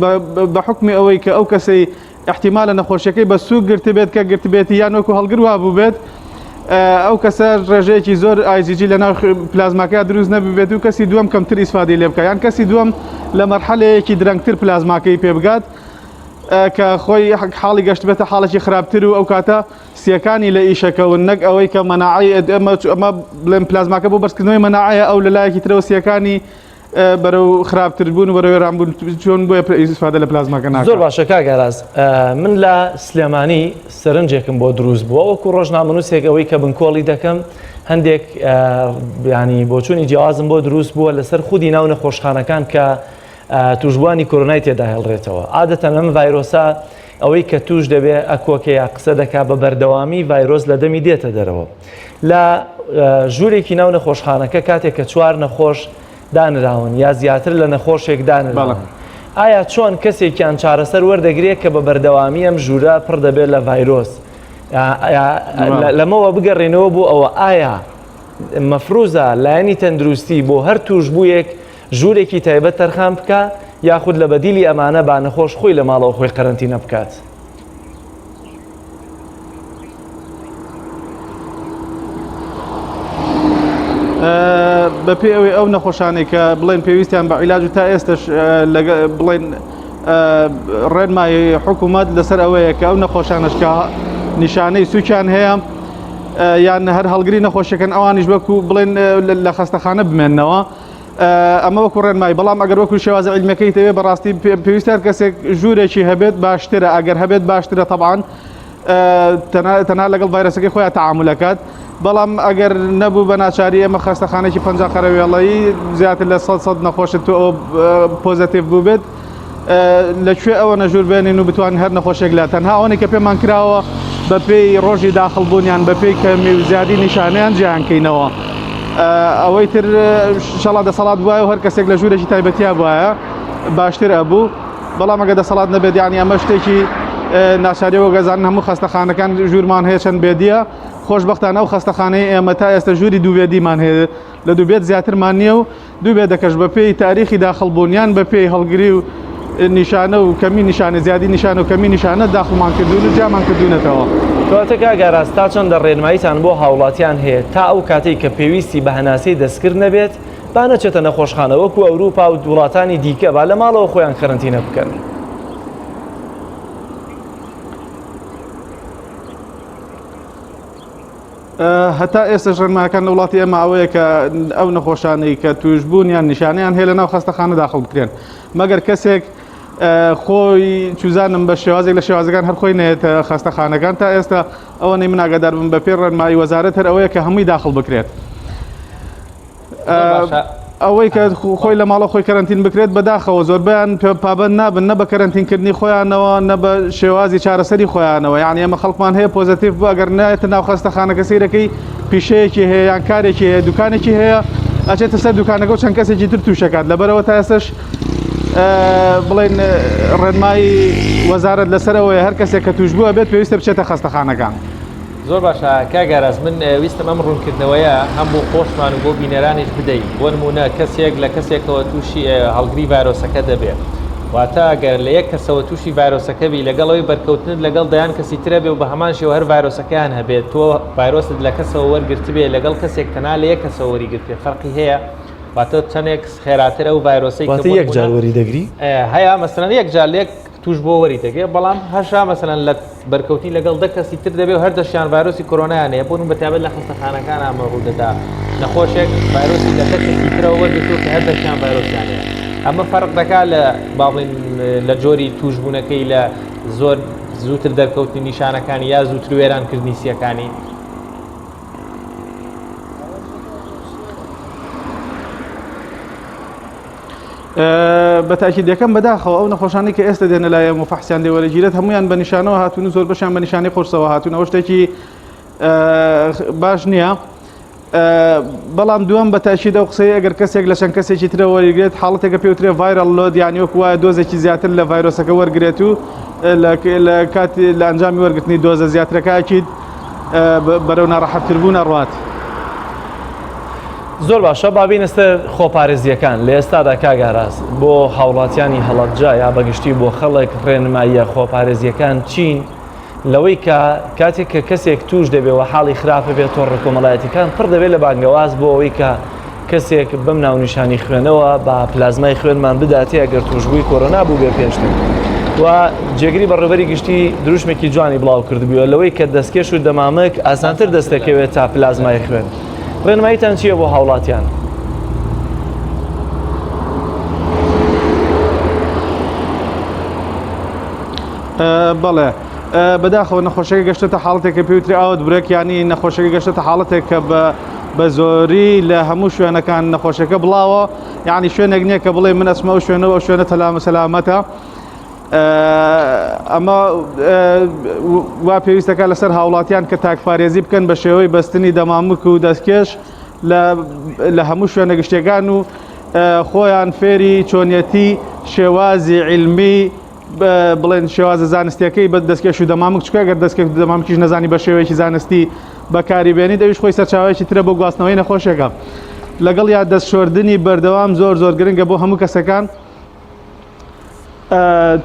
بە حکمی ئەوەی کە ئەو کەسەی ئیحتیمالە نەخۆشیەکەی بە سووک گرتبێت کە گرتبێتی یان وەکو هەڵگر وابووبێت ئەو کەسە ڕێژەیەکی زۆر IgG لە ناو پلازماکە دروست نەبێت و کەسی دووەم کەمتر ئیسفادەی لێ بکە یان کەسی دووەم لە مەرحەلەیەکی درەنگتر پلازماکەی پێ بگات کە خۆی حاڵی گەشتبێتە حاڵێکی خراپتر و ئەو کاتە سیەکانی لە ئیشەکەون نەک ئەوەی کە مەناعی ئەمە بڵێن پلازماکە بۆ بەرزکردنەوەی مەناعەیە ئەو لە لایەکی ترەوە سیەکانی بەرەو خراپتر بوون و بەرەو وێران بوون چۆن بۆیە ئیسفادە لە پلازماکە ناکات. زۆر باشە کاک ئاراز من لە سلێمانی سەرنجێکم بۆ دروست بووە وەکو ڕۆژنامەنووسێک ئەوەی کە بنکۆڵی دەکەم هەندێک ینی بۆچوونی جیاوازم بۆ دروست بووە لەسەر خودی ناو نەخۆشخانەکان کە توشبووانی کۆرۆنای تێدا هێڵرێتەوە عادەتەن ئەم ڤایرۆسە ئەوەی کە توش دەبێ ئەکۆکە یا قسە دەکا بە بەردەوامی ڤایرۆس لە دەمی دێتە دەرەوە لە ژوورێکی ناو نەخۆشخانەکە کاتێک کە چوار نەخۆش دانراون یا زیاتر لە نەخۆشێک دانراون ئایا چۆن کەسێکیان چارەسەر وەردەگرێت کە بە بەردەوامی ئەم ژوورە پڕ دەبێت لە ڤایرۆس لەمەوە بگەڕێنەوە بۆ ئەوە ئایا مەفروزە لایەنی تەندروستی بۆ هەر توشبوویەک ژوورێکی تایبەت تەرخان بکا یاخود لە بەدیلی ئەمانە با نەخۆش خۆی لە ماڵەوە خۆی قەرەنتینە بکات؟ بەپێی ئەوەی ئەو نەخۆشانەی کە بڵێن پێویستیان بە عیلاج و تا ئێستش بڵێن ڕێنمایی حکوومەت لەسەر ئەوەیە کە ئەو نەخۆشانش کە نیشانەی سوکیان هەیە یان هەر هەڵگری نەخۆشیەکەن ئەوانیش وەکو بڵێن لە خەستەخانە بمێننەوە ئەمە وەکو ڕێنمایی بەڵام ئەگەر وەکو شێوازە عیلمیەکەی تەوێ بەڕاستی پێویستە هەر کەسێک ژوورێکی هەبێت باشترە ئەگەر هەبێت باشترە تەبان تەنها لەگەڵ ڤایرەسەکەی خۆیان تەعامولەکات بەڵام ئەگەر نەبوو بە ناچاری ئێمە خەستەخانێکی پ قەرەوێڵەیی زیاتر لە 100 نەخۆشت تۆ ئەو positive بوو بێت لە کوێ ئەوە نەژوور بێنین و بتوانین هەر نەخۆشێک لە تەنها ئەوەنی کە پێمان کراوە بە پێی ڕۆژی داخڵ بوونیان بە پێی کەمی و زیادی نیشانەیان جیان کەینەوە ئەوەی تر شەڵا دەسەڵات بواە و هەر کەسێک لە ژوورێکی تایبەتیا بواە باشتر ئەبوو بەڵام ئەگە دەسەڵات نەبێت یانی ئەمە شتێکی ناچاریەوە گەزان هەموو خەستەخانەکان ژوورمان هەیە چەند bed ە خۆشببختانە ئەو خەستەخانەی ئێمە تا ئێستا ژووری دوو bed یمان هەیە لە دوو bed زیاترمان نییە و دوو bed ەکەش بە پێی تاریخی داخڵ بوون یان بە پێی هەڵگری و نیشانە و کەمی نیشانە زیادی نیشانە و کەمی نیشانە داخڵمان کردوون و جیامان کردوونەتەوە. کەواتە کاک ئاراس تا چەندە ڕێنماییتان بۆ هاوڵاتیان هەیە تا ئەو کاتەی کە پێویستی بە هەناسەی دەستکرد نەبێت با نەچێتە نەخۆشخانە وەکو ئەوروپا و وڵاتانی دیکە با لە ماڵەوە خۆیان کەرەنتینە بکەن؟ هەتا ئێستش ڕێنمایەکان لە وڵاتی ئێمە ئەوەیە کە ئەو نەخۆشانەی کە توشبوون یان نیشانەیان هەیە لە ناو خەستەخانە داخڵ بکرێن مەگەر کەسێک خۆی چوزانم بە شێوازێک لە شێوازەکان هەر خۆی نێتە خەستەخانەکان تا ئێستا ئەوەنەی من ئاگادار بم بە پێی ڕێنمایی وەزارەت هەر ئەوەیە کە هەمووی داخڵ بکرێت. ئەوەی کە خۆی لە ماڵە خۆی کەرەنتین بکرێت بەداخەوە زۆربیان پابند نابن نە بە کەرەنتینکردنی خۆیانەوە نە بە شێوازی چارەسەری خۆیانەوە یعنی ئێمە خەڵکمان هەیە پۆزەتیڤ بوو ئەگەر نایەتە ناو خەستەخانەکە سەیرەکەی پیشەیەکی هەیە یان کارێکی هەیە دوکانێکی هەیە ئەچێتە سەر دوکانەکە و چەند کەسێکی تر تووشەکات لەبەرەوە تا ئێستش بڵێن ڕێنمایی وەزارەت لەسەر ئەوەیە هەر کەسێک کە توش بووە بێت پێویستە بچێتە خەستەخانەکان. زۆر باشە کاک ئاراس من ویستم ئەم ڕوونکردنەوەیە هەم بۆ خۆشمان و بۆ بینەرانیش بدەین بۆ نموونە کەسێک لە کەسێکەوە تووشی هەڵگری ڤایرۆسەکە دەبێت واتە گەر لە یەک کەسەوە تووشی ڤایرۆسەکە بی لەگەڵ ئەوی بەرکەوتنت لەگەڵ دەیان کەسی ترە بێ و بە هەمان شێوە هەر ڤایرۆسەکەیان هەبێت تۆ ڤایرۆست لە کەسەوە وەرگرتبێ لەگەڵ کەسێک تەنها لە یەک کەسەوە وەریگرتبێ فەرقی هەیە واتە چەندێک خێراتر ئەو ڤایرۆسەی واتە یەک جار وەری دەگری هەیە مەسەلەن یەک جار لێک توش بۆ وەری دەگرێت بەڵام هەشا مەسەلەن لە بەرکەوتنی لەگەڵ دە کەسی تر دەبێت و هەر دەشیان ڤایرۆسی کۆرۆنایان هەیە بۆ نموونە بەتایبەت لە خەستەخانەکان ئەمە ڕوودەدا نەخۆشێک ڤایرۆسی لە کەسێکی ترەوە وەرگرتووە کە هەر دەشیان ڤایرۆسیان هەیە ئەمە فەرق دەکات لە با بڵێین لە جۆری توشبوونەکەی لە زۆر زووتر دەرکەوتنی نیشانەکانی یا زووتر وێرانکردنی سیەکانی. بە تاکید یەکەم بەداخەوە ئەو نەخۆشانەی کە ئێستا دێنە لای ئێمە و فەحسیان لێ وەرەگیرێت هەمویان بە نیشانەوە هاتوون و زۆربەشیان بە نیشانەی قورسەوە هاتوون ئەوە شتێکی باش نییە. بەڵام دووەم بە تاکید ئەو قسەی ئەگەر کەسێک لە چەند کەسێکی ترە وەریگرێت حاڵەتێکە پێوترێ viral load یانی وەکو وایە دۆزێکی زیاتر لە ڤایرۆسەکە وەرگێت و لە کاتی لە ئەنجامی وەرگرتنی دۆزە زیاترەکە ئەکید بەرەو ناڕەحەتتربوون ئەڕوات. زۆر باشە با بینە سەر خۆپارێزیەکان لە ئێستادا کاک ئاراس بۆ هاوڵاتیانی هەڵەبجە یا بەگشتی بۆ خەڵک ڕێنماییە خۆپارێزیەکان چین لەوەی کە کاتێک کە کەسێک توش دەبێ و حاڵی خراپە بێت تۆڕە کۆمەڵایەتیەکان پڕ دەبێت لە بانگەواز بۆ ئەوەی کە کەسێک بەم ناونیشانی خوێنەوە با پلازمای خوێنمان بداتێ ئەگەر توشبووی کۆرۆنا بوو بێ پێشتر و جێگری بەڕێوەبەری گشتی دروشمێکی جوانی بڵاو کردبووە لەوەی کە دەستکێش و دەمامک ئاسانتر دەست دەکەوێت تا پلازمای خوێن ڕێنماییتان چییە بۆ هاوڵاتیان؟ بەڵێ بەداخەوە نەخۆشەکە گەشتێتە حاڵەتێک کە پێوتری outbreak ینی نەخۆشەکە گەشتێتە حاڵەتێک کە بە بە زۆری لە هەموو شوێنەکان نەخۆشەکە بڵاوە یعنی شوێنێک نییە کە بڵێ من ئەچمە ئەو شوێنە ئەو شوێنە تەلامە سەلامەتە ئەمە وا پێویستەکە لەسەر هاوڵاتیان کە تاکپارێزی بکەن بە شێوەی بەستنی دەمامک و دەستکێش لە هەموو شوێنە گشتەکان و خۆیان فێری چۆنیەتی شێوازی علمی بڵێن شێوازە زانستیەکەی بە دەستکێش و دەمامک چکە گەر دەستکێش و دەمامکیش نەزانی بە شێوەیەکی زانستی بەکاری بێنیت ئەویش خۆی سەرچاوەیەکی ترە بۆ گواستنەوەی نەخۆشیەکە لەگەڵ یا دەست شۆردنی بەردەوام زۆر زۆر گرنگە بۆ هەموو کەسەکان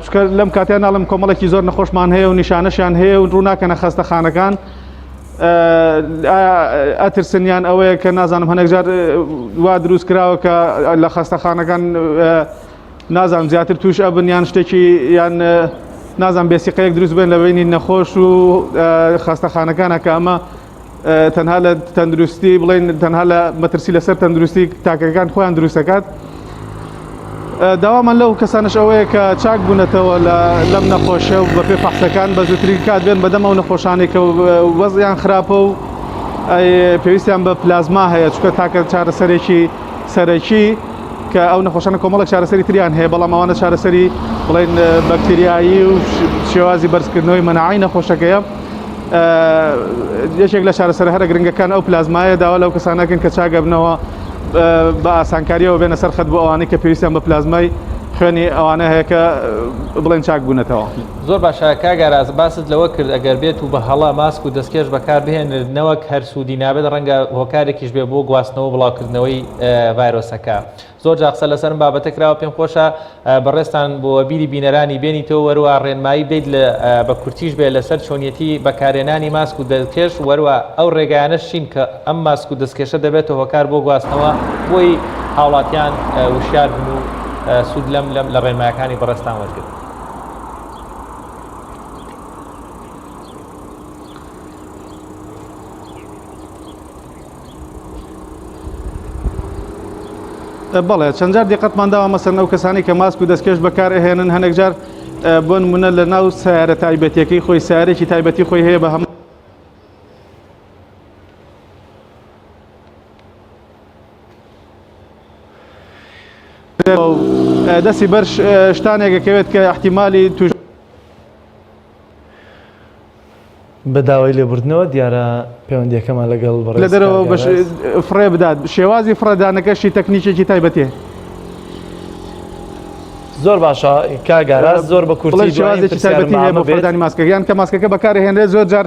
چکە لەم کاتیان ناڵم کۆمەڵێکی زۆر نەخۆشمان هەیە و نیشانەشیان هەیە و ڕووناکەنە خەستەخانەکان ئەترسن یان ئەوەیە کە نازانم هەنێک جار وا دروست کراوە کە لە خەستەخانەکان نازانم زیاتر توش ئەبن یان شتێکی یان نازانم بێسیقەیەک دروست بن لە بینی نەخۆش و خەستەخانەکانە کە ئەمە تەنها لە تەندروستی بڵێن تەنها لە مەترسی لەسەر تەندروستی تاکەکان خۆیان دروست دەکات داوامان لەو کەسانش ئەوەیە کە چاک بوونەتەوە لەم نەخۆشیە و بەپێ فەحسەکان بە زووترین کات بێن بەدەم ئەو نەخۆشانێک کە وەزیان خراپە و پێویستیان بە پلازما هەیە چونکە تاکە چارەسەرێکی سەرەکی کە ئەو نەخۆشانە کۆمەڵێک چارەسەری تریان هەیە بەڵام ئەوانە چارەسەری بڵێن بەکتریایی و شێوازی بەرزکردنەوەی مەناعەی نەخۆشەکەیە یەکێک لە چارەسەرە هەرە گرنگەکان ئەو پلازمایە داوا لەو کەسانەکەن کە چاگەبنەوە بە ئاسانکاریەوە بێنە سەر خەت بۆ ئەوانەی کە پێویستیان بە پلازمای خوێنی ئەوانە هەیە کە بڵێن چاک بوونەتەوە. زۆر باشە کاک ئاراس باست لەوە کرد ئەگەر بێت و بە هەڵە ماسک و دەستکێش بەکار بهێنرێت نەوەک هەر سوودی نابێت ڕەنگە هۆکارێکیش بێت بۆ گواستنەوە و بڵاوکردنەوەی ڤایرۆسەکە زۆر جار قسە لەسەر ئەم بابەتە کراوە پێم خۆشە بەڕێزتان بۆ وەبیری بینەرانی بێنیتەوە وەروا ڕێنمایی بدەیت لە بە کورتیش بێت لەسەر چۆنیەتی بەکارهێنانی ماسک و دەستکێش وەروا ئەو ڕێگایانەش چین کە ئەم ماسک و دەستکێشە دەبێتە هۆکار بۆ گواستنەوە بۆی هاوڵاتیان وشیار بن و سوود لەم لەم لە ڕێنمایەکانی بەڕێزتان وەرگرن. بەڵێ چەند جار دیقەتمان داوە مەسەن ئەو کەسانی کە ماسک و دەستکێش بەکار ئەهێنن هەنێک جار بۆ نمونە لە ناو سیارە تایبەتیەکەی خۆی سیارێکی تایبەتی خۆی هەیە بە هەموو دەستی بەر شتانێک ئەکەوێت کە احتیمالی توش بە داوای لێبوردنەوە دیارە پەیوەندیەکەمان لەگەڵ بەڕێز لە دەرەوە کاک بەش ئاراس. فڕێ بدات شێوازی فڕێدانەکەشی تەکنیکێکی تایبەتیە. زۆر باشە کاک ئاراس زۆر بە کورتی بڵێ دوایین شێوازێکی پرسیارم تایبەتی هەیە ئەمە بۆ بێت. فڕێدانی ماسکەکە یان کە ماسکەکە بەکارهێنرێت زۆر جار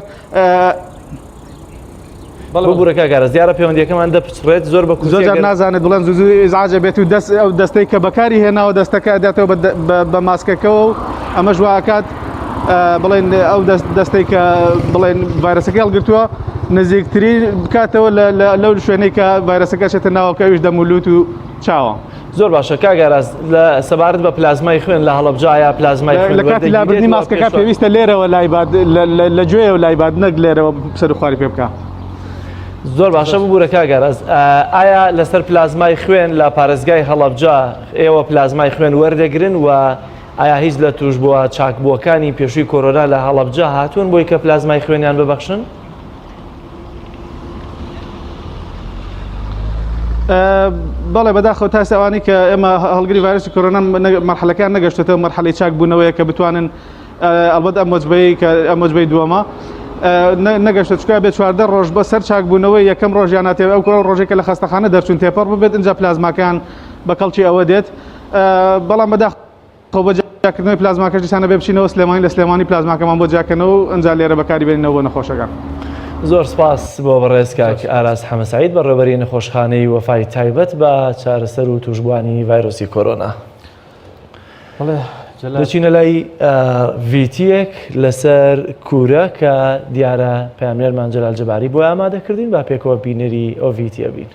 ببورە کاک ئاراس دیارە پەیوەندیەکەمان دەپچڕێت زۆر بە کورتی زۆر جار ئەگەر نازانێت بڵێن زوو زوو ئیزعاج ئەبێت و دەست ئەو دەستەی کە بەکاری هێناوە دەستەکە ئەداتەوە بە بە بە ماسکەکەوە و ئەمەش وا ئەکات بڵێن ئەو دەست دەستەی کە بڵێن ڤایرەسەکەی هەڵگرتووە نزیکترین بکاتەوە لەو شوێنەی کە ڤایرەسەکە چێتە ناوەکە ئەویش دەم و لوت و چاوە. زۆر باشە کاک ئاراس لە سەبارەت بە پلازمای خوێن لە هەڵەبجە ئایا پلازمای خوێن لە کاتی لابردنی ماسکەکە پێویستە لێرەوە لایبات لە گوێیەوە لایبات نەک لێرەوە سەر و خواری پێ بکا. زۆر باشە ببورە کاک ئاراس ئایا لەسەر پلازمای خوێن لە پارێزگای هەڵەبجە ئێوە پلازمای خوێن وەردەگرن و ئایا هیچ لە توشبووە چاکبووەکانی پێشووی کۆرۆنا لە هەڵەبجە هاتوون بۆی کە پلازمای خوێنیان ببەخشن؟ بەڵێ بەداخەوە تا ئێستا ئەوانەی کە ئێمە هەڵگری ڤایرۆسی کۆرۆنا مەرحەلەکان نەگەشتێتەوە مەرحەلەی چاک بوونەوەیە کە بتوانن ئەلبەت ئەم وەجبەی کە ئەم وەجبەی دووەمە نەگەشتە چکا بێ 14 ڕۆژ بە سەر چاکبوونەوەی یەکەم ڕۆژیان ناتێ ئەو کوڕ ڕۆژێک کە لە خەستەخانە دەرچوون تێپەڕ ببێت ئینجا پلازماکان بە کەڵکی ئەوە دێت بەڵام بەداخ خۆ بۆ جیاکردنەوەی پلازماکەش دیسان ئەبێ بچینەوە سلێمانی لە سلێمانی پلازماکەمان بۆ جیاکەنەوە و ئەنجا لێرە بەکاری بێنینەوە بۆ نەخۆشەکان. زۆر سپاس بۆ بەڕێز کاک ئاراس حەمە سەعید بەڕێوەبەری نەخۆشخانەی وەفای تایبەت بە چارەسەر و تووشبووانی ڤایرۆسی کۆرۆنا. دەچینە لای ڤیتیەک لەسەر کوورە کە دیارە پەیامنێرمان جەلال جەباری بۆ ئامادەکردین با پێکەوە بینەری ئەو ڤیتیە بین.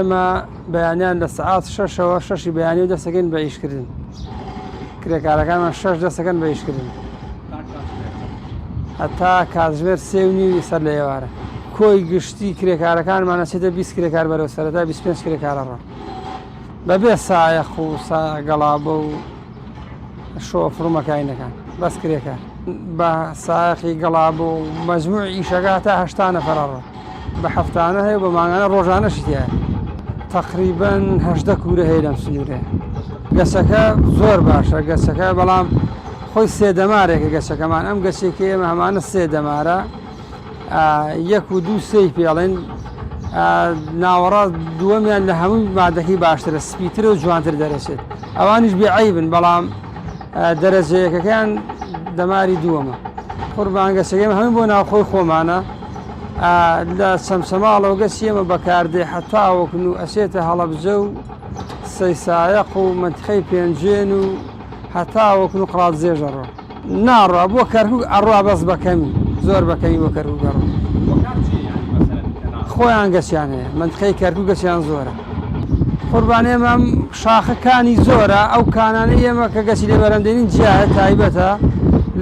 ئێمە بەیانیان لە سەعات شەشەوە شەشی بەیانی و دەسەکەین بە ئیشکردن کرێکارەکانمان شەش دەسەکەن بە ئیشکردن هەتا کاتژمێر سێ و نیوی سەر لە ئێوارە کۆی گشتی کرێکارەکانمان ئەچێتە 20 کرێکار بەرەو سەرەتا 25 کرێکارە ڕۆن بەبێ سایەق و گەڵابە و شۆفر و مەکاینەکان بەس کرێکار بە سایەقی گەڵابە و مەجموعی ئیشەکە هەتا هەشتا نەفەرە ڕۆن بە هەفتانە هەیە و بە مانگانە ڕۆژانەشی تایە تەقریبەن هەشدە کوورە هەیە لەم سنوورەیە گەچەکە زۆر باشە گەچەکە بەڵام خۆی سێ دەمارێکە گەچەکەمان ئەم گەچێکی ئێمە هەمانە سێ دەمارە یەک و دوو سێی پێڵێن ناوەڕاست دووەمیان لە هەمووی مادەکەی باشترە سپیترە و جوانتر دەرەچێت ئەوانیش بێ عیبن بەڵام دەرەجەیەکەکەیان دەماری دووەمە قوربان گەچەکەی هەمووی بۆ ناوخۆی خۆمانە. لە چەمچەماڵەوە گەچی ئێمە بەکاردێ هەتاوەکن و ئەچێتە هەڵەبجە و سەیسایەق و مەنتیقەی پێنجوێن و هەتاوەکن و قڵادزێش ئەڕۆ. ناڕوا بۆ کەرکوک ئەڕوا بەس بەکەمی زۆر بەکەمی بۆ کەرکوک ئەڕوا. خۆیان گەچیان هەیە مەنتیقەی کەرکوک گەچیان زۆرە. قوربان ئێمە ئەم شاخە کانی زۆرە ئەو کانانەی ئێمە کە گەچی لێ بەرهەم دێنین جیایە تایبەتە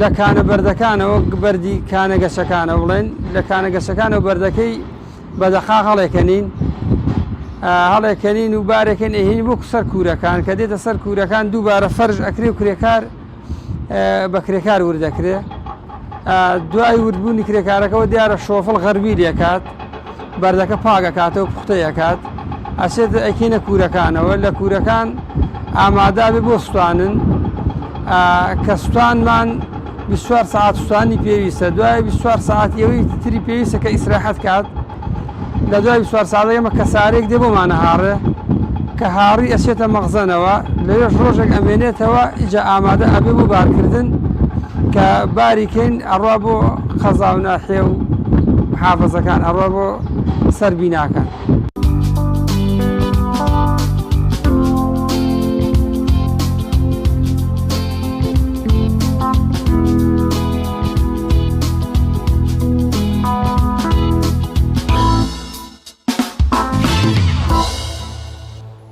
لە کانە بەردەکانەوە بەردی کانە گەچەکانە بڵێن لە کانە گەچەکانەوە بەردەکەی بە دەقاق هەڵێکەنین هەڵێکەنین و بارێکن ئەهین بۆ سەر کوورەکان کە دێتە سەر کوورەکان دووبارە فەرش ئەکرێ و کرێکار بە کرێکار وردەکرێ دوای وردبوونی کرێکارەکەەوە دیارە شۆفڵ غەربی لێکات بەردەکە پاگەکاتەوە پوختەیەکات ئەچێت ئەکینە کوورەکانەوە لە کوورەکان ئامادابێ بۆ سوتانن کە سوتانمان 24 ساعت سوتانی پێویستە دوای 24 ساعت ئەوەی تری پێویستە کە ئیسراحەت کات لە دوای 24 ساعت ئێمە کەسارێک دێ بۆمانە هاڕێ کە هاڕی ئەچێتە مەخزەنەوە لەوێش ڕۆژێک ئەمێنێتەوە ئیجا ئامادە ئەبێ بۆ بارکردن کە باریکەین ئەڕوا بۆ قەزا و ناحیە و محافەزەکان ئەڕوا بۆ سەر بیناکان.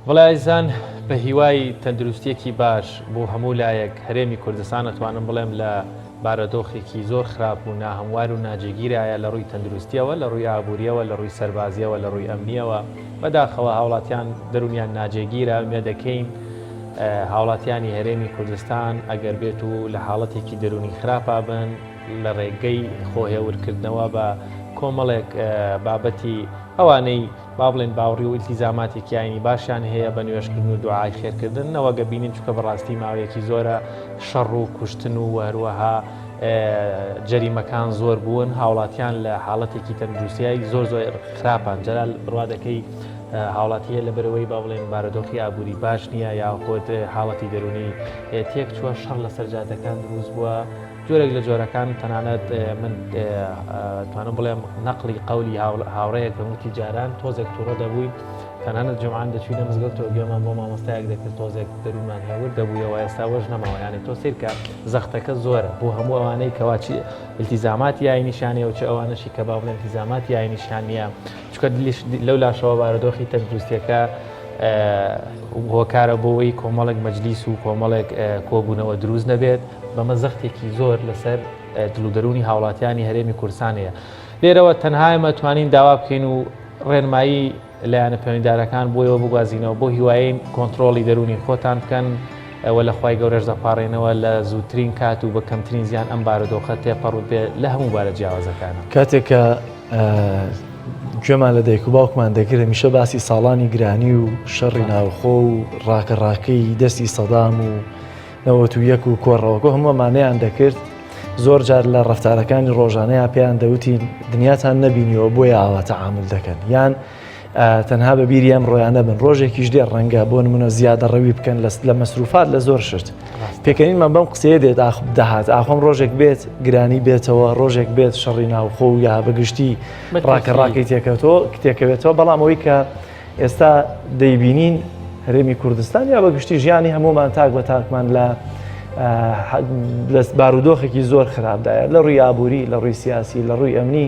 بەڵێ ئازیزان بە هیوای تەندروستیەکی باش بۆ هەموو لایەک هەرێمی کوردستان ئەتوانم بڵێم لە بارەدۆخێکی زۆر خراپ و ناهەموار و ناجێگیرایە لە ڕووی تەندروستیەوە لە ڕووی ئابووریەوە لە ڕووی سەربازیەوە لە ڕووی ئەمنیەوە بەداخەوە هاوڵاتیان دەرونیان ناجێگیرە ئومێدەکەین هاوڵاتیانی هەرێمی کوردستان ئەگەر بێت و لە حاڵەتێکی دەرونی خراپا بن لە ڕێگەی خۆهێورکردنەوە بە کۆمەڵێک بابەتی ئەوانەی با بڵێن باوڕی و ئیلتیزاماتێکی ئاینی باشیان هەیە بە نوێژکردن و دوعای خێرکردن نەوەگە بینین چونکە بەڕاستی ماوەیەکی زۆرە شەڕ و کوشتن و هەروەها جەریمەکان زۆر بوون هاوڵاتیان لە حاڵەتێکی تەندروستیای زۆر زۆر خراپان جەلال بڕوا دەکەی هاوڵاتی هەیە لەبەرەوەی با بڵێن بارودۆخی ئابووری باش نییە یاخود حاڵەتی دەرونی تێک چووە شەڕ لەسەر جادەکان دروست بووە جۆرێک لە جۆرەکان تەنانەت من توانم بڵێم نەقلی قەولی هاوڕێیەکم وتی جاران تۆزێک تووڕە دەبووین تەنانەت جمعان دەچوینە مزگەوتەوە گوێمان بۆ مامۆستایەک دەکرد تۆزێک دەروونمان هێور دەبوویەوە ئێستا وەش نەماوە یانێ تۆ سیرکە زەختەکە زۆرە بۆ هەموو ئەوانەی کەوا چی التیزاماتی ئاینیشیان هەیە و چ ئەوانەشی کە با بڵێن التیزاماتی ئاینیشیان نییە چونکە لەو لاشەوە بارودۆخی تەندروستیەکە هۆکارە بۆەوەی کۆمەڵێک مەجلیس و کۆمەڵێک کۆبوونەوە دروست نەبێت بەمە زەختێکی زۆر لەسەر دڵ و دەروونی هاوڵاتیانی هەرێمی کوردستان هەیە. لێرەوە تەنها ئێمە توانین داوا بکەین و ڕێنمایی لایەنە پەیوەندیدارەکان بۆیەوە بگوازینەوە بۆ هیوایین کۆنتڕۆڵی دەروونی خۆتان بکەن و لە خوای گەورەش دەپاڕێنەوە لە زووترین کات و بە کەمترین زیان ئەم بارودۆخە تێپەڕ بێت لە هەموو بارە جیاوازەکانە. کاتێک کە گوێمان لە دایک و باوکمان دەکرد هەمیشە باسی ساڵانی گرانی و شەڕی ناوخۆ و ڕاکە ڕاکەی دەستی سەدام و 91 و کۆڕەوەکە هەموو ئەمانەیان دەکرد زۆر جار لە ڕفتارەکانی ڕۆژانەیە پێیان دەوتین دنیاتان نەبینیەوە بۆیە ئاوا تەعامل دەکەن یان تەنها بە بیری ئەم ڕۆیانە بن ڕۆژێکیش دێ ڕەنگە بۆ نمونە زیادە ڕەوی بکەن لە مەسروفات لە زۆر شت پێکەنینمان بەم قسەیە دێت ئاخ دەهات ئاخۆم ڕۆژێک بێت گرانی بێتەوە ڕۆژێک بێت شەڕی ناوخۆ و یا بەگشتی ڕاکە ڕاکەی تێکەوتەوە تێکەوێتەوە بەڵام ئەوەی کە ئێستا دەیبینین هەرێمی کوردستان یا بەگشتی ژیانی هەمومان تاک بە تاکمان لە لە بارودۆخێکی زۆر خراپدایە لە ڕووی ئابووری لە ڕووی سیاسی لە ڕووی ئەمنی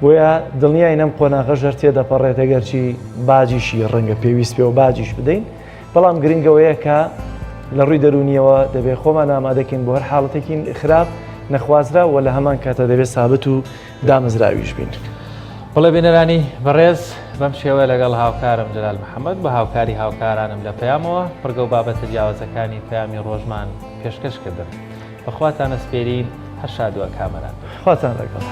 بۆیە دڵنیاین ئەم قۆناغەش هەر تێدەپەڕێت ئەگەرچی باجیشی ڕەنگە پێویست پێ و باجیش بدەین بەڵام گرنگەوەیە کە لە ڕووی دەرونیەوە دەبێت خۆمان ئامادەکەین بۆ هەر حاڵەتێکی خراپ نەخوازرا و لە هەمان کاتە دەبێت سابت و دامەزراویش بین. بەڵێ بینەرانی بەڕێز بەم شێوە لەگەڵ هاوکارم جەلال محەممەد بە هاوکاری هاوکارانم لە پەیامەوە پڕگە و بابەتە جیاوازەکانی پەیامی ڕۆژمان پێشکەش کردن. بەخواتان ئەسپێرین هەر شاد و کامەران بن. خواتان لەگەڵ.